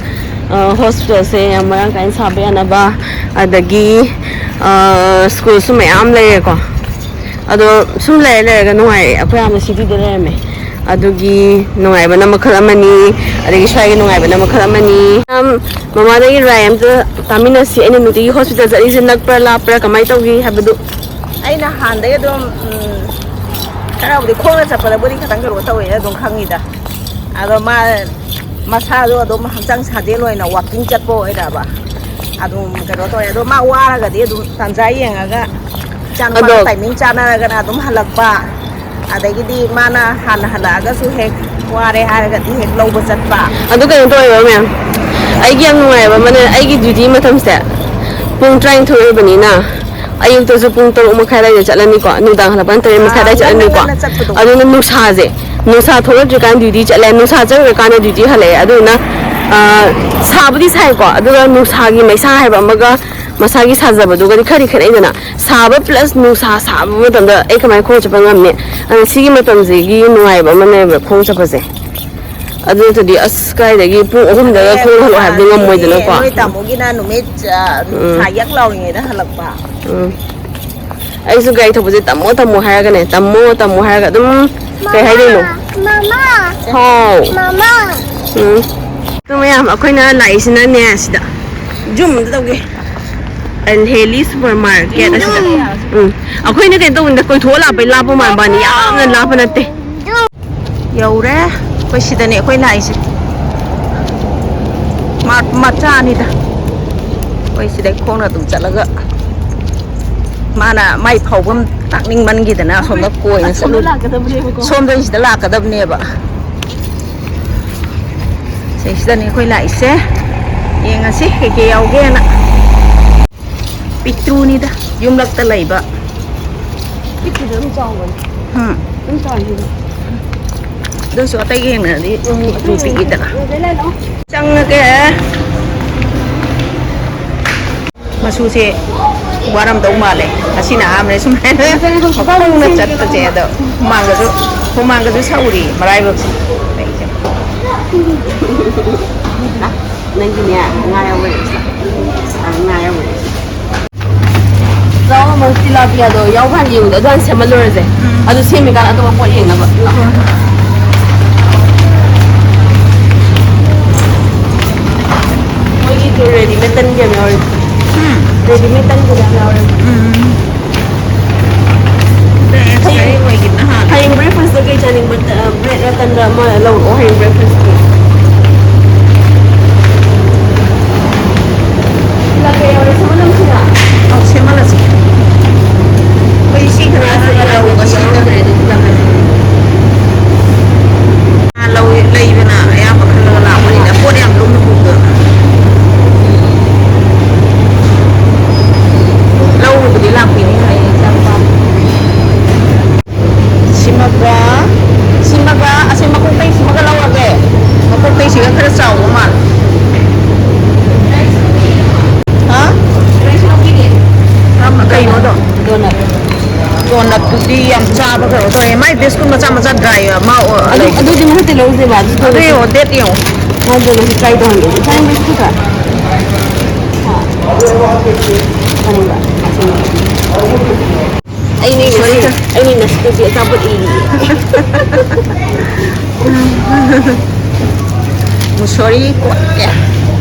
ꯑ, ꯍꯣꯁꯄꯤꯇꯥꯜꯁꯦ ꯌꯥꯝ ꯃꯔꯥꯡ ꯀꯥꯏꯅ ꯁꯥꯕ ꯌꯥꯅꯕ, ꯑꯗꯒꯤ, ꯑ, ꯁ꯭ꯀꯨꯜꯁꯨ ꯃꯌꯥꯝ ꯂꯩꯔꯦꯀꯣ꯫ ꯑꯗꯣ ꯁꯨꯝ ꯂꯩꯔ ꯂꯩꯔꯒ ꯅꯨꯡꯉꯥꯏꯔꯛꯑꯦ꯫ ꯑꯩꯈꯣꯏ ꯍꯥꯟꯅ ꯁꯤꯇꯤꯗ ꯂꯩꯔꯝꯃꯦ, ꯑꯗꯨꯒꯤ ꯅꯨꯡꯉꯥꯏꯕꯅ ꯃꯈꯜ ꯑꯃꯅꯤ, ꯑꯗꯒꯤ ꯁ꯭ꯋꯥꯏꯒꯤ ꯅꯨꯡꯉꯥꯏꯕꯅ ꯃꯈꯜ ꯑꯃꯅꯤ꯫ ꯌꯥꯝ ꯃꯃꯥꯗꯒꯤ ꯔꯥꯏ ꯑꯝꯇ ꯇꯥꯃꯤꯟꯅꯁꯤ꯫ ꯑꯩꯅ ꯅꯨꯡꯇꯤꯒꯤ ꯍꯣꯁꯄꯤꯇꯥꯜ ꯆꯠꯂꯤꯁꯦ ꯅꯛꯄ꯭ꯔꯥ ꯂꯥꯞꯄ꯭ꯔꯥ ꯀꯃꯥꯏꯅ ꯇꯧꯒꯦ ꯍꯥꯏꯕꯗꯨ꯫ ꯑꯩꯅ ꯍꯥꯟꯅꯗꯒꯤ ꯑꯗꯨꯝ, ꯎꯝ, ꯈꯔꯕꯨꯗꯤ ꯈꯣꯡꯅ ꯆꯠꯄꯗꯕꯨꯗꯤ ꯈꯤꯇꯪ ꯀꯩꯅꯣ ꯇꯧꯋꯦꯅ ꯑꯗꯨꯝ ꯈꯪꯉꯤꯗ꯫ ꯑꯗꯣ ꯃꯥ ꯃꯁꯥꯗꯣ ꯑꯗꯨꯝ ꯍꯛꯆꯥꯡ ꯁꯥꯖꯦꯜ ꯑꯣꯏꯅ ꯋꯥꯛꯀꯤꯡ ꯆꯠꯄ ꯑꯣꯏꯔꯕ ꯑꯗꯨꯝ ꯀꯩꯅꯣ ꯇꯧꯋꯦ꯫ ꯑꯗꯣ ꯃꯥ ꯋꯥꯔꯒꯗꯤ ꯑꯗꯨꯝ ꯇꯥꯟꯖꯥ ꯌꯦꯡꯉꯒ ꯏꯆꯥ ꯅꯨꯄꯥꯒ ꯑꯗꯣ ꯇꯥꯏꯃꯤꯡ ꯆꯥꯟꯅꯔꯒꯅ ꯑꯗꯨꯝ ꯍꯜꯂꯛꯄ, ꯑꯗꯒꯤꯗꯤ ꯃꯥꯅ ꯍꯥꯟꯅ ꯍꯜꯂꯛꯑꯒꯁꯨ ꯍꯦꯛ ꯋꯥꯔꯦ ꯍꯥꯏꯔꯒꯗꯤ ꯍꯦꯛ ꯂꯧꯕ ꯆꯠꯄ꯫ ꯑꯗꯨ ꯀꯩꯅꯣ ꯇꯧꯋꯦꯕ ꯃꯦꯝ, ꯑꯩꯒꯤ ꯌꯥꯝ ꯅꯨꯡꯉꯥꯏꯕ ꯑꯃꯅ ꯑꯩꯒꯤ ꯗ꯭ꯌꯨꯇꯤ ꯃꯇꯝꯁꯦ ꯄꯨꯡ ꯇꯔꯥꯅꯤꯊꯣꯏ ꯑꯣꯏꯕꯅꯤꯅ ꯑꯌꯨꯛꯇꯁꯨ ꯄꯨꯡ ꯇꯔꯨꯛ ꯃꯈꯥꯏ ꯑꯗꯨꯋꯥꯏꯗ ꯆꯠꯂꯅꯤꯀꯣ, ꯅꯨꯡꯗꯥꯡ ꯍꯜꯂꯛꯄꯅ ꯇꯔꯦꯠ ꯃꯈꯥꯏ ꯑꯥ, ꯑꯗꯨꯋꯥꯏꯗ ꯉꯟꯅ ꯆꯠꯂꯅꯤꯀꯣ꯫ ꯉꯟꯅ ꯆꯠꯄꯗꯣ꯫ ꯑꯗꯨꯅ ꯅꯨꯡꯁꯥꯁꯦ, ꯅꯨꯡꯁꯥ ꯊꯣꯛꯂꯛꯇ꯭ꯔꯤꯀꯥꯟ ꯗ꯭ꯌꯨꯇꯤ ꯆꯠꯂꯦ, ꯅꯨꯡꯁꯥ ꯆꯪꯈ꯭ꯔꯀꯥꯟꯗ ꯗ꯭ꯌꯨꯇꯤ ꯍꯜꯂꯛꯑꯦ꯫ ꯑꯗꯨꯗꯨꯅ, ꯑ, ꯁꯥꯕꯨꯗꯤ ꯁꯥꯏꯀꯣ, ꯑꯗꯨꯒ ꯅꯨꯡꯁꯥꯒꯤ ꯃꯩꯁꯥ ꯍꯥꯏꯕ ꯑꯃꯒ ꯃꯁꯥꯒꯤ ꯁꯥꯖꯕꯗꯨꯒꯗꯤ ꯈꯔꯗꯤ ꯈꯦꯠꯅꯩꯗꯅ꯫ ꯁꯥꯕ plus ꯅꯨꯡꯁꯥ ꯁꯥꯕ ꯃꯇꯝꯗ ꯑꯩ ꯀꯃꯥꯏꯅ ꯈꯣꯡ ꯆꯠꯄ ꯉꯝꯅꯤ? ꯑꯗꯨꯅ ꯁꯤꯒꯤ ꯃꯇꯝꯁꯤꯒꯤ ꯅꯨꯡꯉꯥꯏꯕ ꯑꯃꯅꯦꯕ ꯈꯣꯡ ꯆꯠꯄꯁꯦ꯫ ꯑꯗꯨ ꯅꯠꯇ꯭ꯔꯗꯤ ꯑꯁ ꯀꯥꯏꯗꯒꯤ ꯄꯨꯡ ꯑꯍꯨꯝꯗꯒ ꯑꯗꯩ ꯈꯣꯡ ꯍꯜꯂꯛꯑꯣ ꯍꯥꯏꯕꯗꯤ ꯅꯨꯃꯤꯠ, ꯉꯝꯃꯣꯏꯗꯅꯀꯣ꯫ ꯅꯣꯏ ꯇꯥꯃꯣꯒꯤꯅ ꯅꯨꯃꯤꯠ, ꯑ, ꯎꯝ꯫ ꯅꯨꯡꯁꯥ ꯌꯛ ꯂꯥꯎꯔꯤꯉꯩꯗ ꯍꯜꯂꯛꯄ꯫ ꯎꯝ꯫ ꯑꯩꯁꯨ ꯒꯥꯔꯤ ꯊꯧꯕꯁꯦ ꯇꯝꯃꯣ ꯇꯝꯃꯣ ꯍꯥꯏꯔꯒꯅꯦ, ꯇꯝꯃꯣ ꯇꯝꯃꯣ ꯍꯥꯏꯔꯒ ꯑꯗꯨꯝ ꯀꯩ ꯍꯥꯏꯗꯣꯏꯅꯣ? ꯃꯃꯥ꯫ ꯍꯥꯎ꯫ ꯃꯃꯥ꯫ ꯎꯝ꯫ ꯑꯗꯨ ꯃꯌꯥꯝ ꯑꯩꯈꯣꯏꯅ ꯂꯥꯛꯏꯁꯤꯅꯅꯦ ꯁꯤꯗ꯫ ꯖꯨꯝ ꯑꯝꯇ ꯇꯧꯒꯦ꯫ ꯑꯜ ꯍꯦꯂꯤ ꯁꯨꯄꯔ ꯃꯥꯔꯀꯦꯠ ꯑꯁꯤꯗ꯫ ꯎꯝ꯫ ꯑꯩꯈꯣꯏꯅ ꯀꯩꯅꯣ ꯇꯧꯕꯅꯤꯗ ꯀꯣꯏꯊꯣꯛꯑ ꯂꯥꯛꯄꯩ ꯂꯥꯞꯄ ꯃꯥꯟꯕꯅꯤ, ꯌꯥꯝꯅ ꯂꯥꯞꯄ ꯅꯠꯇꯦ꯫ ꯌꯧꯔꯦ꯫ ꯑꯩꯈꯣꯏ ꯁꯤꯗꯅꯦ ꯑꯩꯈꯣꯏ ꯂꯥꯛꯏꯁꯦ꯫ ꯃꯥꯔꯠ ꯃꯆꯥꯅꯤꯗ꯫ ꯑꯩꯈꯣꯏ ꯁꯤꯗꯩ ꯈꯣꯡꯅ ꯑꯗꯨꯝ ꯆꯠꯂꯒ ꯃꯥꯅ ꯃꯥꯏ ꯐꯥꯎꯐꯝ ꯇꯥꯛꯅꯤꯡꯃꯟꯈꯤꯗꯅ ꯑꯁꯣꯝꯗ ꯀꯣꯏꯅ ꯆꯠꯂꯨ꯫ ꯂꯥꯛꯀꯗꯕꯅꯦꯕꯀꯣ꯫ ꯁꯣꯝꯗ ꯁꯤꯗ ꯂꯥꯛꯀꯗꯕꯅꯦꯕ꯫ ꯁꯤꯗꯩꯁꯤꯗꯅꯦ ꯑꯩꯈꯣꯏ ꯂꯥꯛꯏꯁꯦ꯫ ꯌꯦꯡꯉꯁꯤ ꯀꯩꯀꯩ ꯌꯥꯎꯒꯦꯅ꯫ ꯄꯤꯛꯇ꯭ꯔꯨꯅꯤꯗ ꯌꯨꯝꯂꯛꯇ ꯂꯩꯕ꯫ ꯄꯤꯛꯇ꯭ꯔꯨꯗ ꯑꯗꯨꯝ ꯆꯥꯎꯕꯅꯤ꯫ ꯎꯝ꯫ ꯑꯗꯨꯝ ꯆꯥꯎꯔꯤꯁꯤꯗꯤ꯫ ꯑꯗꯨꯁꯨ ꯑꯇꯩꯒ ꯌꯦꯡꯅꯔꯗꯤ ꯄꯤꯛꯇ꯭ꯔꯨ ꯄꯤꯛꯏꯗꯅ꯫ ꯆꯪꯉꯒꯦ꯫ ꯃꯆꯨꯁꯦ ꯋꯥꯔꯝꯗꯧ ꯃꯥꯜꯂꯦ꯫ ꯉꯁꯤꯅ ꯑꯍꯥꯟꯕꯅꯦ ꯁꯨꯃꯥꯏꯅ ꯃꯈꯣꯡꯅ ꯆꯠꯄꯁꯦ꯫ ꯑꯗꯣ ꯍꯨꯃꯥꯡꯒꯁꯨ, ꯍꯨꯃꯥꯡꯒꯁꯨ ꯁꯧꯔꯤ ꯃꯔꯥꯏꯕꯛꯁꯦ꯫ ꯅꯪꯒꯤꯅꯦ, ꯉꯥ ꯌꯥꯎꯕꯅꯦ꯫ ꯑ, ꯉꯥ ꯌꯥꯎꯕꯅꯦ꯫ ꯆꯥꯎ, ꯑꯃ ꯇꯤꯂꯥꯄꯤꯌꯥꯗꯣ ꯌꯥꯎꯕ꯭ꯔꯥ ꯍꯥꯟꯅ ꯌꯦꯡꯉꯨꯗꯣ, ꯑꯗꯨ ꯍꯥꯟꯅ ꯁꯦꯝꯍꯜꯂꯨꯔꯁꯦ꯫ ꯎꯝ꯫ ꯑꯗꯨ ꯁꯦꯝꯃꯤꯀꯥꯟꯗ ꯑꯇꯣꯞꯄ ꯄꯣꯠ ꯌꯦꯡꯅꯕ꯫ ꯂꯥꯛꯑꯣ꯫ ꯃꯣꯏꯒꯤ readymade ꯇꯟꯒꯤ ꯌꯥꯝ ꯌꯥꯎꯔꯦ꯫ ꯎꯝ꯫ Readymade ꯇꯟꯒꯤ ꯌꯥꯝ ꯌꯥꯎꯔꯦ꯫ ꯎꯝ꯫ ꯍꯌꯦꯡ, ꯍꯌꯦꯡ breakfast ꯀꯩ ꯆꯥꯅꯤꯡꯕ? ꯑ, bread ꯔ ꯇꯟꯔ ꯑꯃ ꯂꯧꯔꯛꯑꯣ ꯍꯌꯦꯡ breakfast ꯀꯤ꯫ ꯂꯥꯛꯀꯦ ꯌꯥꯎꯔꯦ, ꯁꯦꯝꯍꯜꯂꯝꯁꯤꯔꯥ? ꯑꯧ, ꯁꯦꯝꯍꯜꯂꯁꯤ꯫ ꯑꯩꯈꯣꯏ ꯁꯤ ꯈꯔ ꯈꯔ ꯂꯧꯕ ꯁꯤꯗ꯫ ꯂꯧ-, ꯂꯩꯕꯅ ꯑꯌꯥꯝꯕ ꯈꯜꯂꯒ ꯂꯥꯛꯄꯅꯤꯅ ꯄꯣꯠ ꯌꯥꯝ ꯂꯨꯝꯅ ꯄꯨꯕꯗꯣ꯫ ꯂꯧꯕꯨꯗꯤ ꯂꯥꯛꯄꯤꯅꯤ ꯍꯥꯏꯌꯦ, ꯏꯆꯥꯅꯨꯄꯥꯅ꯫ ꯁꯤꯃꯒ, ꯁꯤꯃꯒ, ꯑꯁꯤ ꯃꯀꯣꯛꯇꯩ ꯁꯤꯃꯒ ꯂꯧꯔꯒꯦ꯫ ꯃꯀꯣꯛꯇꯩ ꯁꯤꯒ ꯈꯔ ꯆꯥꯎꯕ ꯃꯥꯜꯂꯦ꯫ ꯍꯥ? ꯀꯔꯝꯕ, ꯀꯩꯅꯣꯗꯣ? Donut꯫ Donut ꯇꯨꯗꯤ ꯌꯥꯝ ꯆꯥꯕ ꯀꯩꯅꯣ ꯇꯧꯋꯦ꯫ ꯃꯥꯏ biscuit ꯃꯆꯥ ꯃꯆꯥ dry ꯑꯃ ꯑꯣ-, ꯑꯗꯨ, ꯂꯩ꯫ ꯑꯗꯨꯗꯤ ꯃꯍꯨꯠꯇ ꯂꯧꯁꯦꯕ꯫ ꯑꯗꯨ ꯑꯗꯨ ꯌꯦꯡꯉꯣ, date ꯌꯦꯡꯉꯣ꯫ ꯃꯥꯏ donut ꯁꯦ try ꯇꯧꯍꯟꯒꯦ꯫ Try ꯇꯧꯍꯟꯒꯦ꯫ ꯍꯥ꯫ ꯆꯥꯅꯤꯡꯕ꯭ꯔꯥ? ꯑꯩꯅꯦ ꯉꯁꯤ, ꯑꯩꯅꯦ ꯉꯁꯤꯗꯤ ꯑꯆꯥꯄꯣꯠ ꯏꯔꯤꯌꯦ꯫ ꯃꯨꯁꯣꯔꯤ ꯀꯣꯠꯀꯦ꯫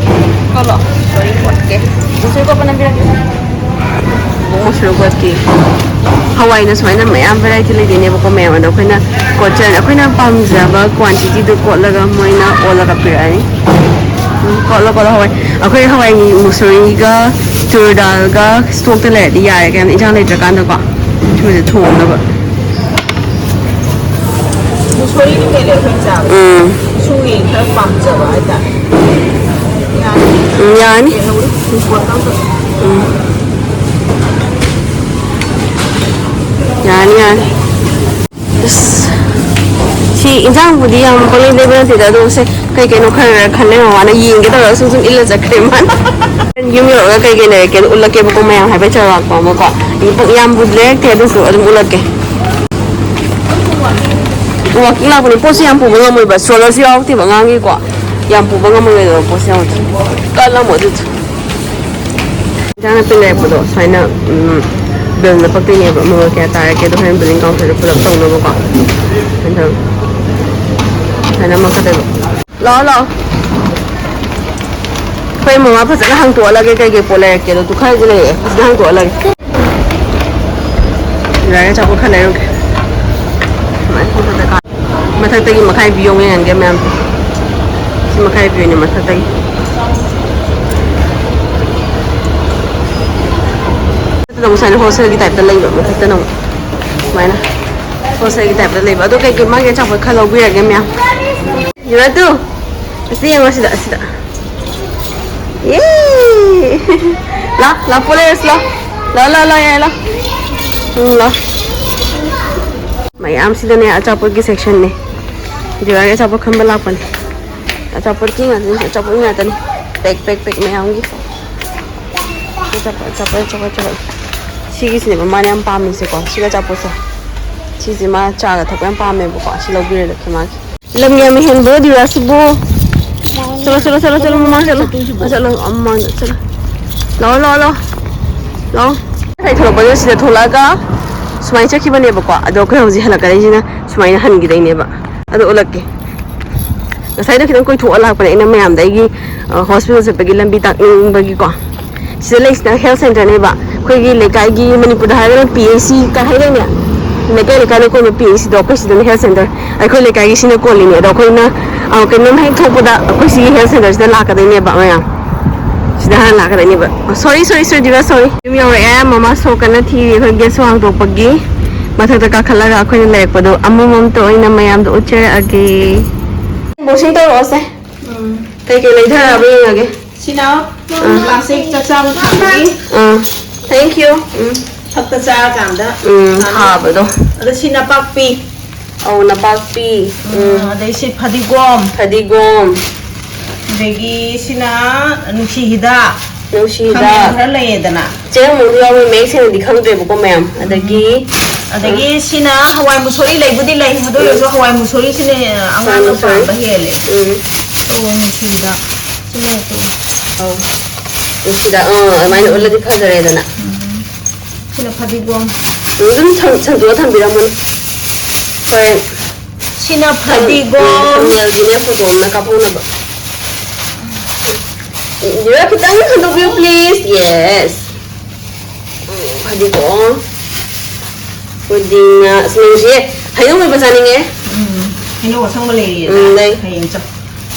ꯀꯣꯠꯂꯣ꯫ ꯃꯨꯁꯣꯔꯤ ꯀꯣꯠꯀꯦ꯫ ꯃꯨꯁꯣꯔꯤ ꯀꯣꯠꯄ ꯅꯝꯕꯤꯔꯛꯀꯦ꯫ ꯃꯨꯁꯣꯔꯤ ꯀꯣꯠꯀꯦ꯫ ꯍꯋꯥꯏꯅ ꯁꯨꯃꯥꯏꯅ ꯃꯌꯥꯝ variety ꯂꯩꯗꯣꯏꯅꯦꯕꯀꯣ, ꯃꯌꯥꯝ꯫ ꯑꯗꯣ ꯑꯩꯈꯣꯏꯅ ꯀꯣꯠꯆꯔ-, ꯑꯩꯈꯣꯏꯅ ꯄꯥꯝꯖꯕ quantity ꯗꯨ ꯀꯣꯠꯂꯒ ꯃꯣꯏꯅ ꯑꯣꯜꯂꯒ ꯄꯤꯔꯛꯑꯅꯤ꯫ ꯎꯝ, ꯀꯣꯠꯂꯣ, ꯀꯣꯠꯂꯣ, ꯍꯋꯥꯏ꯫ ꯑꯩꯈꯣꯏ ꯍꯋꯥꯏ ꯃꯨꯁꯣꯔꯤꯒ ꯇꯨꯔ ꯗꯥꯜꯒ stock ꯇ ꯂꯩꯔꯗꯤ ꯌꯥꯔꯦ ꯀꯩꯅꯣ, ꯏꯟꯁꯥꯡ ꯂꯩꯇ꯭ꯔꯀꯥꯟꯗꯀꯣ꯫ ꯊꯨꯅ ꯊꯣꯡꯅꯕ꯫ ꯃꯨꯁꯣꯔꯤꯗꯨ ꯍꯦꯜꯂꯦ ꯑꯩꯈꯣꯏꯅ ꯆꯥꯕꯗ꯫ ꯎꯝ꯫ ꯏꯁꯨꯒꯤ ꯈꯔ ꯄꯥꯝꯖꯕ ꯍꯥꯏꯇꯥꯔꯦ꯫ ꯌꯥꯅꯤ꯫ ꯎꯝ, ꯌꯥꯅꯤ꯫ ꯂꯩꯍꯧꯔꯤ꯫ ꯇꯨ ꯀꯣꯠ ꯑꯝꯇ꯫ ꯎꯝ꯫ ꯌꯥꯅꯤ, ꯌꯥꯅꯤ꯫ ꯑꯁ, ꯁꯤ ꯏꯟꯖꯥꯡꯕꯨꯗꯤ ꯌꯥꯝ ꯄꯪꯂꯩ ꯂꯩꯕ ꯅꯠꯇꯦꯗ, ꯑꯗꯣ ꯁꯦ, ꯀꯩ ꯀꯩꯅꯣ ꯈꯔ ꯈꯔ ꯈꯜꯂꯦ, ꯃꯃꯥꯅ ꯌꯦꯡꯒꯦ ꯇꯧꯔꯒ ꯁꯨꯝ ꯁꯨꯝ ꯏꯜꯂ ꯆꯠꯈ꯭ꯔꯦ ꯃꯥꯅ꯫ ꯌꯨꯝ ꯌꯧꯔꯒ ꯀꯩ ꯀꯩ ꯂꯩꯔꯛꯀꯦꯗꯣ ꯎꯠꯂꯛꯀꯦꯕꯀꯣ, ꯃꯌꯥꯝ ꯍꯥꯏꯐꯦꯠ ꯆꯥꯎꯔꯥꯛꯄ ꯑꯃꯀꯣ꯫ ꯌꯥꯝꯕꯨꯗꯤ ꯂꯩꯔꯛꯇꯦ, ꯑꯗꯨꯁꯨ ꯑꯗꯨꯝ ꯎꯠꯂꯛꯀꯦ꯫ ꯋꯥꯀꯤꯡ ꯂꯥꯛꯄꯅꯦ, ꯄꯣꯠꯁꯨ ꯌꯥꯝ ꯄꯨꯕ ꯉꯝꯃꯣꯏꯕ, ꯁ꯭ꯇ꯭ꯔꯣꯂꯔꯁꯨ ꯌꯥꯎꯔꯛꯇꯦꯕ ꯑꯉꯥꯡꯒꯤꯀꯣ꯫ ꯌꯥꯝ ꯄꯨꯕ ꯉꯝꯃꯣꯏꯗꯕ ꯄꯣꯠꯁꯨ ꯌꯥꯎꯔꯛꯇꯦ꯫ ꯀꯜꯂꯝꯃꯣ ꯑꯗꯨꯗꯤ꯫ ꯏꯟꯖꯥꯡ ꯅꯥꯄꯤ ꯂꯩꯔꯛꯄꯗꯣ ꯁꯨꯃꯥꯏꯅ, ꯎꯝ, ꯕꯤꯜ ꯅꯞꯄꯛꯇꯣꯏꯅꯦꯕ꯫ ꯃꯃꯜ ꯀꯌꯥ ꯇꯥꯔꯒꯦꯗꯣ ꯍꯣꯔꯦꯟ ꯕꯤꯂꯤꯡ ꯀꯥꯎꯟꯇꯔꯗ ꯄꯨꯂꯞ ꯇꯧꯅꯕꯀꯣ꯫ ꯑꯗꯣ ꯁꯨꯃꯥꯏꯅ ꯅꯝꯃꯛꯀꯗꯣꯏꯕ꯫ ꯂꯥꯛꯑꯣ, ꯂꯥꯛꯑꯣ꯫ ꯑꯩꯈꯣꯏ ꯃꯃꯥ ꯐꯖꯅ ꯍꯥꯡꯇꯣꯛꯍꯜꯂꯒꯦ, ꯀꯩ ꯀꯩ ꯄꯣꯠ ꯂꯩꯔꯛꯀꯦꯗꯣ꯫ ꯑꯗꯨ ꯈꯔꯗꯤ ꯂꯩꯔꯛꯑꯦ, ꯐꯖꯅ ꯍꯥꯡꯇꯣꯛꯍꯜꯂꯒꯦ꯫ ꯂꯥꯏꯔ ꯑꯆꯥꯄꯣꯠ ꯈꯔ ꯂꯩꯔꯨꯒꯦ꯫ ꯁꯨꯃꯥꯏꯅ ꯃꯊꯛꯇ ꯀꯥ-, ꯃꯊꯛꯇꯒꯤ ꯃꯈꯥꯏ ꯚ꯭ꯌꯨ ꯑꯃ ꯌꯦꯡꯍꯟꯒꯦ ꯃꯌꯥꯝ꯫ ꯁꯤ ꯃꯈꯥꯏ ꯚ꯭ꯌꯨꯅꯦ ꯃꯊꯛꯇꯒꯤ꯫ ꯃꯊꯛꯇꯅ ꯑꯃꯨꯛ ꯁꯨꯃꯥꯏꯅ ꯍꯣꯜꯁꯦꯜꯒꯤ ꯇꯥꯏꯞꯇ ꯂꯩꯕ, ꯃꯊꯛꯇꯅ ꯑꯃꯨꯛ ꯁꯨꯃꯥꯏꯅ ꯍꯣꯜꯁꯦꯜꯒꯤ ꯇꯥꯏꯞꯇ ꯂꯩꯕ꯫ ꯑꯗꯣ ꯀꯩꯀꯩ ꯃꯥꯒꯤ ꯑꯆꯥꯄꯣꯠ ꯈꯔ ꯂꯧꯕꯤꯔꯒꯦ ꯃꯌꯥꯝ꯫ ꯌꯨꯔꯥꯇꯨ, ꯑꯁꯤ ꯌꯦꯡꯉꯣ ꯁꯤꯗ, ꯑꯁꯤꯗ꯫ ꯌꯦ! ꯂꯥ, ꯂꯥ, ꯄꯣꯠ ꯂꯩꯔꯁꯤ ꯂꯥ꯫ ꯂꯥ, ꯂꯥ, ꯂꯥ, ꯌꯥꯏ, ꯂꯥ꯫ ꯎꯝ, ꯂꯥ꯫ ꯃꯌꯥꯝꯁꯤꯗꯅꯦ ꯑꯆꯥꯄꯣꯠꯀꯤ ꯁꯦꯛꯁꯟꯅꯦ꯫ ꯗꯤꯋꯥꯂꯤ ꯑꯆꯥꯄꯣꯠ ꯈꯟꯕ ꯂꯥꯛꯄꯅꯦ꯫ ꯑꯆꯥꯄꯣꯠꯀꯤ ꯉꯥꯛꯇꯅꯤ, ꯑꯆꯥꯄꯣꯠ ꯉꯥꯛꯇꯅꯤ꯫ ꯄꯦꯛ, ꯄꯦꯛ, ꯄꯦꯛ ꯃꯌꯥꯝꯒꯤ꯫ ꯑꯆꯥꯄꯣꯠ, ꯑꯆꯥꯄꯣꯠ, ꯑꯆꯥꯄꯣꯠ, ꯑꯆꯥꯄꯣꯠ꯫ ꯁꯤꯒꯤꯁꯤꯅꯦꯕ ꯃꯥꯅ ꯌꯥꯝ ꯄꯥꯝꯃꯤꯁꯦꯀꯣ꯫ ꯁꯤꯒ ꯑꯆꯥꯄꯣꯠꯁꯦ꯫ ꯁꯤꯁꯦ ꯃꯥ ꯆꯥꯒ ꯊꯛꯄ ꯌꯥꯝ ꯄꯥꯝꯃꯦꯕꯀꯣ꯫ ꯁꯤ ꯂꯧꯕꯤꯔꯒꯦ ꯃꯥꯒꯤ꯫ ꯂꯝ ꯌꯥꯝ ꯍꯦꯟꯕ꯭ꯔꯣ ꯗꯤꯔꯥꯁꯤꯕꯨ? ꯆꯠꯂꯣ, ꯆꯠꯂꯣ, ꯆꯠꯂꯣ, ꯆꯠꯂꯣ, ꯃꯃꯥꯡ ꯆꯠꯂꯣ꯫ ꯑ, ꯆꯠꯂꯣ, ꯑ, ꯃꯃꯥꯡꯗ ꯆꯠꯂꯣ꯫ ꯂꯥꯛꯑꯣ, ꯂꯥꯛꯑꯣ, ꯂꯥꯛꯑꯣ꯫ ꯂꯥꯛꯑꯣ꯫ ꯉꯁꯥꯏ ꯊꯣꯛꯂꯛꯄꯗꯣ ꯁꯤꯗ ꯊꯣꯛꯂꯛꯑꯒ ꯁꯨꯃꯥꯏꯅ ꯆꯠꯈꯤꯕꯅꯦꯕꯀꯣ꯫ ꯑꯗꯣ ꯑꯩꯈꯣꯏ ꯍꯧꯖꯤꯛ ꯍꯜꯂꯛꯀꯗꯣꯏꯁꯤꯅ ꯁꯨꯃꯥꯏꯅ ꯍꯟꯈꯤꯗꯣꯏꯅꯦꯕ꯫ ꯑꯗꯣ ꯎꯠꯂꯛꯀꯦ꯫ ꯉꯁꯥꯏꯗꯣ ꯈꯤꯇꯪ ꯀꯣꯏꯊꯣꯛꯑ ꯂꯥꯛꯄꯅꯦ ꯑꯩꯅ ꯃꯌꯥꯝꯗ ꯑꯩꯒꯤ, ꯑ, ꯍꯣꯁꯄꯤꯇꯥꯜ ꯆꯠꯄꯒꯤ ꯂꯝꯕꯤ ꯇꯥꯛꯅꯤꯡꯕꯒꯤꯀꯣ꯫ ꯁꯤꯗ ꯂꯩꯁꯤꯅ ꯍꯦꯜꯊ ꯁꯦꯟꯇꯔꯅꯦꯕ꯫ ꯑꯩꯈꯣꯏꯒꯤ ꯂꯩꯀꯥꯏꯒꯤ, ꯃꯅꯤꯄꯨꯔꯗ ꯍꯥꯏꯔꯒꯅ ꯄꯤ ꯑꯩꯆ ꯁꯤ ꯀꯥꯏ ꯍꯥꯏꯗꯥꯏꯅꯦ? ꯂꯩꯀꯥꯏ ꯂꯩꯀꯥꯏꯗ ꯀꯣꯟꯕ ꯄꯤ ꯑꯩꯆ ꯁꯤꯗꯣ ꯑꯩꯈꯣꯏ ꯁꯤꯗꯅ ꯍꯦꯜꯊ ꯁꯦꯟꯇꯔ꯫ ꯑꯩꯈꯣꯏ ꯂꯩꯀꯥꯏꯒꯤ ꯁꯤꯅ ꯀꯣꯜꯂꯤꯅꯦ꯫ ꯑꯗꯣ ꯑꯩꯈꯣꯏꯅ, ꯑ, ꯀꯩꯅꯣꯝ ꯍꯦꯛ ꯊꯣꯛꯄꯗ ꯑꯩꯈꯣꯏ ꯁꯤꯒꯤ ꯍꯦꯜꯊ ꯁꯦꯟꯇꯔꯁꯤꯗ ꯂꯥꯛꯀꯗꯣꯏꯅꯦꯕ ꯃꯌꯥꯝ꯫ ꯁꯤꯗ ꯍꯥꯟꯅ ꯂꯥꯛꯀꯗꯣꯏꯅꯦꯕ꯫ ꯁꯣꯔꯤ, ꯁꯣꯔꯤ, ꯁꯣꯔꯤ, ꯗꯤꯔꯥ, ꯁꯣꯔꯤ꯫ ꯌꯨꯝ ꯌꯧꯔꯛꯑꯦ꯫ ꯃꯃꯥ ꯁꯣ ꯀꯟꯅ ꯊꯤꯔꯤ꯫ ꯑꯩꯈꯣꯏ ꯒꯦꯠ ꯁꯣ ꯍꯥꯡꯗꯣꯛꯄꯒꯤ ꯃꯊꯛꯇ ꯀꯥꯈꯠꯂꯒ ꯑꯩꯈꯣꯏꯅ ꯂꯩꯔꯛꯄꯗꯣ ꯑꯃꯃꯝꯇ ꯑꯣꯏꯅ ꯃꯌꯥꯝꯗ ꯎꯠꯆꯔꯛꯑꯒꯦ꯫ ꯑꯟꯕꯣꯛꯁꯤꯡ ꯇꯧꯔꯛꯑꯣꯁꯦ꯫ ꯎꯝ꯫ ꯀꯩꯀꯩ ꯂꯩꯊꯔꯛꯑꯕ ꯌꯦꯡꯉꯒꯦ꯫ ꯁꯤꯅ ꯑꯥ꯫ ꯀ꯭ꯂꯥꯁꯤꯛ ꯆꯥꯛ ꯆꯥꯕ ꯊꯥꯕꯒꯤ ꯑꯥ꯫ Thank you꯫ ꯎꯝ꯫ ꯐꯛꯇ ꯆꯥꯔꯀꯥꯟꯗ ꯎꯝ, ꯊꯥꯅꯕ꯫ ꯊꯥꯕꯗꯣ꯫ ꯑꯗꯣ ꯁꯤ ꯅꯄꯥꯛꯄꯤ꯫ ꯑꯧ, ꯅꯄꯥꯛꯄꯤ꯫ ꯎꯝ, ꯎꯝ꯫ ꯑꯗꯩ ꯁꯤ ꯐꯗꯤꯒꯣꯝ꯫ ꯐꯗꯤꯒꯣꯝ꯫ ꯑꯗꯒꯤ ꯁꯤꯅ ꯅꯨꯡꯁꯤ ꯍꯤꯗꯥꯛ꯫ ꯅꯨꯡꯁꯤ ꯈꯥꯃꯦꯟ ꯍꯤꯗꯥꯛ꯫ ꯈꯔ ꯂꯩꯌꯦꯗꯅ꯫ ꯆꯦꯔꯪ ꯃꯅꯨꯡꯗ ꯌꯥꯎꯕ ꯃꯌꯦꯛ ꯁꯦꯡꯅꯗꯤ ꯈꯪꯗ꯭ꯔꯦꯕꯀꯣ, ꯃꯌꯥꯝ꯫ ꯑꯗꯒꯤ, ꯑꯗꯒꯤ ꯁꯤꯅ ꯍꯋꯥꯏ ꯃꯨꯁꯣꯔꯤ ꯂꯩꯕꯨꯗꯤ ꯂꯩ, ꯑꯗꯨ ꯎꯝ꯫ ꯑꯣꯏꯔꯁꯨ ꯍꯋꯥꯏ ꯃꯨꯁꯣꯔꯤꯁꯤꯅ ꯍꯋꯥꯏ ꯑꯉꯥꯡꯅ ꯃꯨꯁꯣꯔꯤ꯫ ꯄꯥꯝꯕ ꯍꯦꯜꯂꯦ꯫ ꯎꯝ꯫ ꯑꯧ, ꯅꯨꯡꯁꯤ ꯍꯤꯗꯥꯛ꯫ ꯁꯤ ꯂꯩꯔꯛꯄꯗꯣ꯫ ꯑꯧ꯫ ꯅꯨꯡꯁꯤꯗ, ꯑꯥ, ꯑꯗꯨꯃꯥꯏꯅ ꯎꯠꯂꯗꯤ ꯐꯖꯔꯦꯗꯅ꯫ ꯎꯝ꯫ ꯁꯤꯅ ꯐꯗꯤꯒꯣꯝ꯫ ꯎꯝ, ꯑꯗꯨꯝ ꯁꯪ-, ꯁꯪꯗꯣꯛꯑ ꯊꯝꯕꯤꯔꯝꯃꯣꯅꯦ꯫ ꯍꯣꯏ꯫ ꯁꯤꯅ ꯊꯝ-, ꯐꯗꯤꯒꯣꯝ꯫ ꯎꯝ, ꯊꯝꯅꯥꯒꯤꯅꯦ, ꯐꯣꯇꯣ ꯑꯃ ꯀꯥꯞꯍꯧꯅꯕ꯫ ꯏꯟꯗꯤꯔꯥ, ꯈꯤꯇꯪ ꯁꯪꯗꯣꯛꯄꯤꯌꯨ, please. Yes. ꯎꯝ, ꯐꯗꯤꯒꯣꯝ꯫ ꯄꯨꯗꯤꯅꯥ꯫ ꯑꯁ, ꯅꯪꯁꯦ ꯍꯩꯅꯧ ꯃꯦꯠꯄ ꯆꯥꯅꯤꯡꯉꯦ꯫ ꯎꯝ, ꯍꯩꯅꯧ ꯑꯁꯪꯕ ꯂꯩꯔꯤꯌꯦ꯫ ꯎꯝ, ꯂꯩ꯫ ꯍꯌꯦꯡ ꯆꯥ-,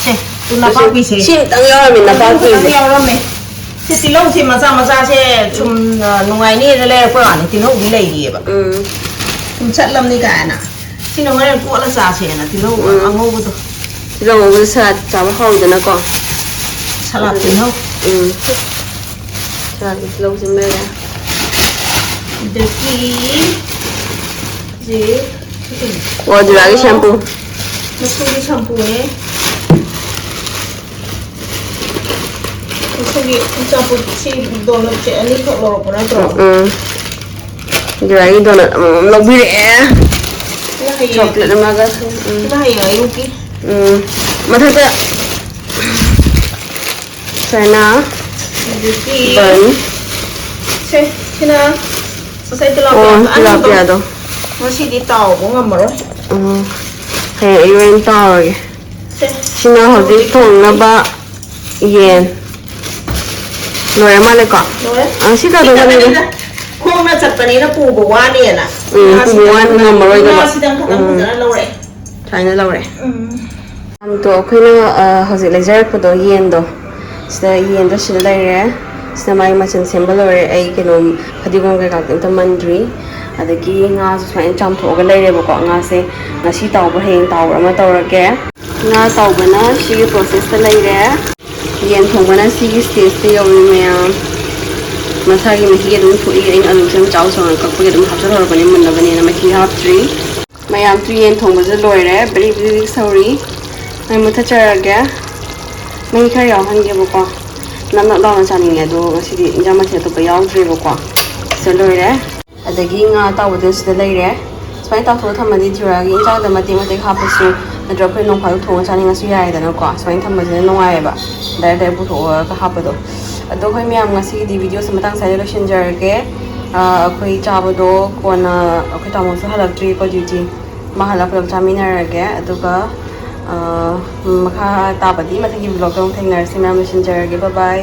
ꯁꯦ, ꯇꯨ ꯅꯄꯥꯛꯄꯤꯁꯦ꯫ ꯁꯤ ꯑꯝꯇꯪ ꯌꯥꯎꯔꯝꯃꯤ, ꯑꯗꯨ ꯅꯄꯥꯛꯄꯤꯁꯦ꯫ ꯈꯛꯇꯪ ꯌꯥꯎꯔꯝꯃꯦ꯫ ꯁꯤ ꯇꯤꯜꯍꯧꯁꯦ ꯃꯆꯥ ꯃꯆꯥꯁꯦ ꯁꯨꯝ, ꯑ, ꯅꯨꯡꯉꯥꯏꯅꯦꯅ ꯂꯩꯔꯛꯄ ꯋꯥꯅꯤ, ꯇꯤꯜꯍꯧꯗꯤ ꯂꯩꯔꯤꯑꯕ꯫ ꯎꯝ꯫ ꯁꯨꯝ ꯆꯠꯂꯝꯅꯤ ꯀꯥꯏꯅ꯫ ꯁꯤꯅ ꯍꯣꯔꯦꯟ ꯀꯣꯠꯂ ꯆꯥꯁꯦꯅ ꯇꯤꯜꯍꯧ ꯎꯝ꯫ ꯑꯉꯧꯕꯗꯣ꯫ ꯇꯤꯜꯍꯧ ꯑꯉꯧꯕꯗꯣ ꯁꯂꯥꯗ ꯆꯥꯕ ꯍꯥꯎꯋꯤꯗꯅꯀꯣ꯫ ꯁꯂꯥꯗ ꯑꯗꯨꯗꯤ, ꯇꯤꯜꯍꯧ꯫ ꯎꯝ꯫ ꯁꯂꯥꯗꯀꯤ ꯇꯤꯜꯍꯧꯁꯤꯃ ꯂꯩꯔꯦ꯫ ꯑꯗꯒꯤ ꯁꯤ ꯑꯣ, ꯖꯤꯔꯥꯒꯤ ꯁꯦꯝꯄꯨ꯫ ꯃꯆꯨꯒꯤ ꯁꯝꯄꯨꯅꯦ꯫ ꯑꯩꯈꯣꯏꯒꯤ ꯑꯆꯥꯄꯣꯠꯁꯤ ꯗꯣꯅꯠꯁꯦ ꯑꯅꯤꯈꯛ ꯂꯧꯔꯛꯄ ꯅꯠꯇ꯭ꯔꯣ? ꯎꯝ, ꯎꯝ꯫ ꯖꯤꯔꯥꯒꯤ ꯗꯣꯅꯠ ꯑꯃꯃꯝ ꯂꯧꯕꯤꯔꯛꯑꯦ꯫ ꯁꯤꯅ ꯍꯌꯦꯡ, ꯆꯣꯀ꯭ꯂꯦꯠ ꯑꯃꯒ꯫ ꯎꯝ꯫ ꯁꯤꯅ ꯍꯌꯦꯡ ꯑꯌꯨꯛꯀꯤ꯫ ꯎꯝ꯫ ꯃꯊꯛꯇ ꯁꯨꯃꯥꯏꯅ ꯑꯗꯒꯤ ꯕꯟ꯫ ꯁꯦ, ꯁꯤꯅ ꯉꯁꯥꯏ ꯑꯣ, ꯇꯤꯂꯥꯄꯤꯌꯥꯗꯣ ꯑꯅꯤꯗꯣ꯫ ꯇꯤꯂꯥꯄꯤꯌꯥꯗꯣ꯫ ꯉꯁꯤꯗꯤ ꯇꯥꯎꯕ ꯉꯝꯃꯔꯣꯏ꯫ ꯎꯝ꯫ ꯍꯌꯦꯡ ꯑꯌꯨꯛ ꯑꯣꯏꯅ ꯇꯥꯎꯔꯒꯦ꯫ ꯁꯦ, ꯁꯤꯅ ꯍꯧꯖꯤꯛ ꯍꯧꯖꯤꯛ ꯊꯣꯡꯅꯕ ꯌꯦꯟ꯫ ꯂꯣꯏꯔ ꯃꯥꯜꯂꯦꯀꯣ? ꯂꯣꯏꯔꯦ꯫ ꯑ, ꯁꯤ ꯁꯤ ꯀꯩꯗꯧꯕꯅꯤꯗ? ꯈꯛꯇꯅꯤꯗ꯫ ꯈꯣꯡꯅ ꯆꯠꯄꯅꯤꯅ ꯄꯨꯕ ꯋꯥꯅꯦꯅ꯫ ꯎꯝ, ꯄꯨꯕ ꯋꯥꯅ ꯉꯝꯃꯔꯣꯏꯗꯕ꯫ ꯉꯥꯁꯤꯗꯪ ꯈꯛꯇꯪ ꯎꯝ꯫ ꯐꯖꯅ ꯂꯧꯔꯛꯑꯦ꯫ ꯁꯨꯃꯥꯏꯅ ꯂꯧꯔꯦ꯫ ꯎꯝ꯫ ꯌꯥꯝꯗꯣ ꯑꯩꯈꯣꯏꯅ, ꯑ, ꯍꯧꯖꯤꯛ ꯂꯩꯖꯔꯛꯄꯗꯣ ꯌꯦꯟꯗꯣ, ꯁꯤꯗ ꯌꯦꯟꯗꯣ ꯁꯤꯗ ꯂꯩꯔꯦ꯫ ꯁꯤꯗ ꯃꯥꯒꯤ ꯃꯆꯜ ꯁꯦꯝꯕ ꯂꯣꯏꯔꯦ꯫ ꯑꯩ ꯀꯩꯅꯣ ꯐꯗꯤꯒꯣꯝ ꯀꯩꯀꯥ ꯀꯩꯝꯇ ꯃꯟꯗ꯭ꯔꯤ꯫ ꯑꯗꯒꯤ ꯉꯥꯁꯨ ꯁꯨꯃꯥꯏꯅ ꯆꯥꯝꯊꯣꯛꯑꯒ ꯂꯩꯔꯦꯕꯀꯣ꯫ ꯉꯥꯁꯦ ꯉꯁꯤ ꯇꯥꯎꯕ꯭ꯔꯥ ꯍꯌꯦꯡ ꯇꯥꯎꯕ꯭ꯔꯥ ꯑꯃ ꯇꯧꯔꯒꯦ꯫ ꯉꯥ ꯇꯥꯎꯕꯅ ꯁꯤꯒꯤ process ꯇ ꯂꯩꯔꯦ꯫ ꯌꯦꯟ ꯊꯣꯡꯕꯅ ꯁꯤꯒꯤ stage ꯇ ꯌꯧꯔꯦ ꯃꯌꯥꯝ꯫ ꯃꯁꯥꯒꯤ ꯃꯍꯤ ꯑꯗꯨꯝ ꯊꯣꯛꯏ꯫ ꯑꯩꯅ ꯑꯂꯨꯁꯦ ꯌꯥꯝ ꯆꯥꯎ ꯆꯥꯎꯅ ꯀꯛꯄꯒꯤ ꯑꯗꯨꯝ ꯍꯥꯞꯆꯜꯍꯧꯔꯕꯅꯤ, ꯃꯨꯟꯅꯕꯅꯦꯅ ꯃꯍꯤ ꯍꯥꯞꯇ꯭ꯔꯤ꯫ ꯃꯌꯥꯝꯁꯨ ꯌꯦꯟ ꯊꯣꯡꯕꯁꯨ ꯂꯣꯏꯔꯦ, ꯕ꯭ꯔꯤꯛ ꯕ꯭ꯔꯤꯛ ꯁꯧꯔꯤ꯫ ꯃꯩ ꯃꯨꯠꯊꯠꯆꯔꯒꯦ꯫ ꯃꯍꯤ ꯈꯔ ꯌꯥꯎꯍꯟꯒꯦꯕꯀꯣ꯫ ꯅꯞ ꯅꯞ ꯂꯥꯎꯅ ꯆꯥꯅꯤꯡꯉꯦ꯫ ꯑꯗꯣ ꯉꯁꯤꯗꯤ ꯏꯟꯖꯥꯡ ꯃꯊꯦꯜ ꯑꯇꯣꯞꯄ ꯌꯥꯎꯗ꯭ꯔꯦꯕꯀꯣ꯫ ꯁꯤꯗ ꯂꯣꯏꯔꯦ꯫ ꯑꯗꯒꯤ ꯉꯥ ꯑꯇꯥꯎꯕꯗꯨ ꯁꯤꯗ ꯂꯩꯔꯦ꯫ ꯁꯨꯃꯥꯏꯅ ꯇꯥꯎꯊꯣꯛꯑ ꯊꯝꯃꯗꯤ ꯊꯤꯔꯛꯑꯒ ꯏꯟꯖꯥꯡꯗ ꯃꯇꯦꯛ ꯃꯇꯦꯛ ꯍꯥꯞꯄꯁꯨ, ꯅꯠꯇ꯭ꯔꯒ ꯑꯩꯈꯣꯏ ꯅꯣꯡ ꯐꯥꯗꯣꯛ ꯊꯣꯡꯉ ꯆꯥꯅꯤꯡꯉꯁꯨ ꯌꯥꯏꯗꯅꯀꯣ꯫ ꯁꯨꯃꯥꯏꯅ ꯊꯝꯕꯁꯤꯅ ꯅꯨꯡꯉꯥꯏꯌꯦꯕ, ꯗꯥꯏꯔꯦꯛ ꯗꯥꯏꯔꯦꯛ ꯄꯨꯊꯣꯛꯑꯒ ꯍꯥꯞꯄꯗꯣ꯫ ꯑꯗꯣ ꯍꯣꯏ ꯃꯌꯥꯝ, ꯉꯁꯤꯒꯤꯗꯤ ꯚꯤꯗꯤꯑꯣꯁꯦ ꯃꯇꯥꯡ ꯁ꯭ꯋꯥꯏꯗ ꯂꯣꯏꯁꯤꯟꯖꯔꯒꯦ꯫ ꯑꯥ, ꯑꯩꯈꯣꯏ ꯆꯥꯕꯗꯣ ꯀꯣꯟꯅ, ꯑꯩꯈꯣꯏ ꯇꯥꯃꯣꯁꯨ ꯍꯜꯂꯛꯇ꯭ꯔꯤꯀꯣ ꯗ꯭ꯌꯨꯇꯤ꯫ ꯃꯥ ꯍꯜꯂꯛꯄꯗ ꯆꯥꯃꯤꯟꯅꯔꯒꯦ꯫ ꯑꯗꯨꯒ, ꯑꯥ, ꯃꯈꯥ ꯇꯥꯕꯗꯤ ꯃꯊꯪꯒꯤ ꯚ꯭ꯂꯣꯒꯇ ꯑꯃꯨꯛ ꯊꯦꯡꯅꯔꯁꯤ ꯃꯌꯥꯝ꯫ ꯂꯣꯏꯁꯤꯟꯖꯔꯒꯦ꯫ ꯕꯥꯏ ꯕꯥꯏ꯫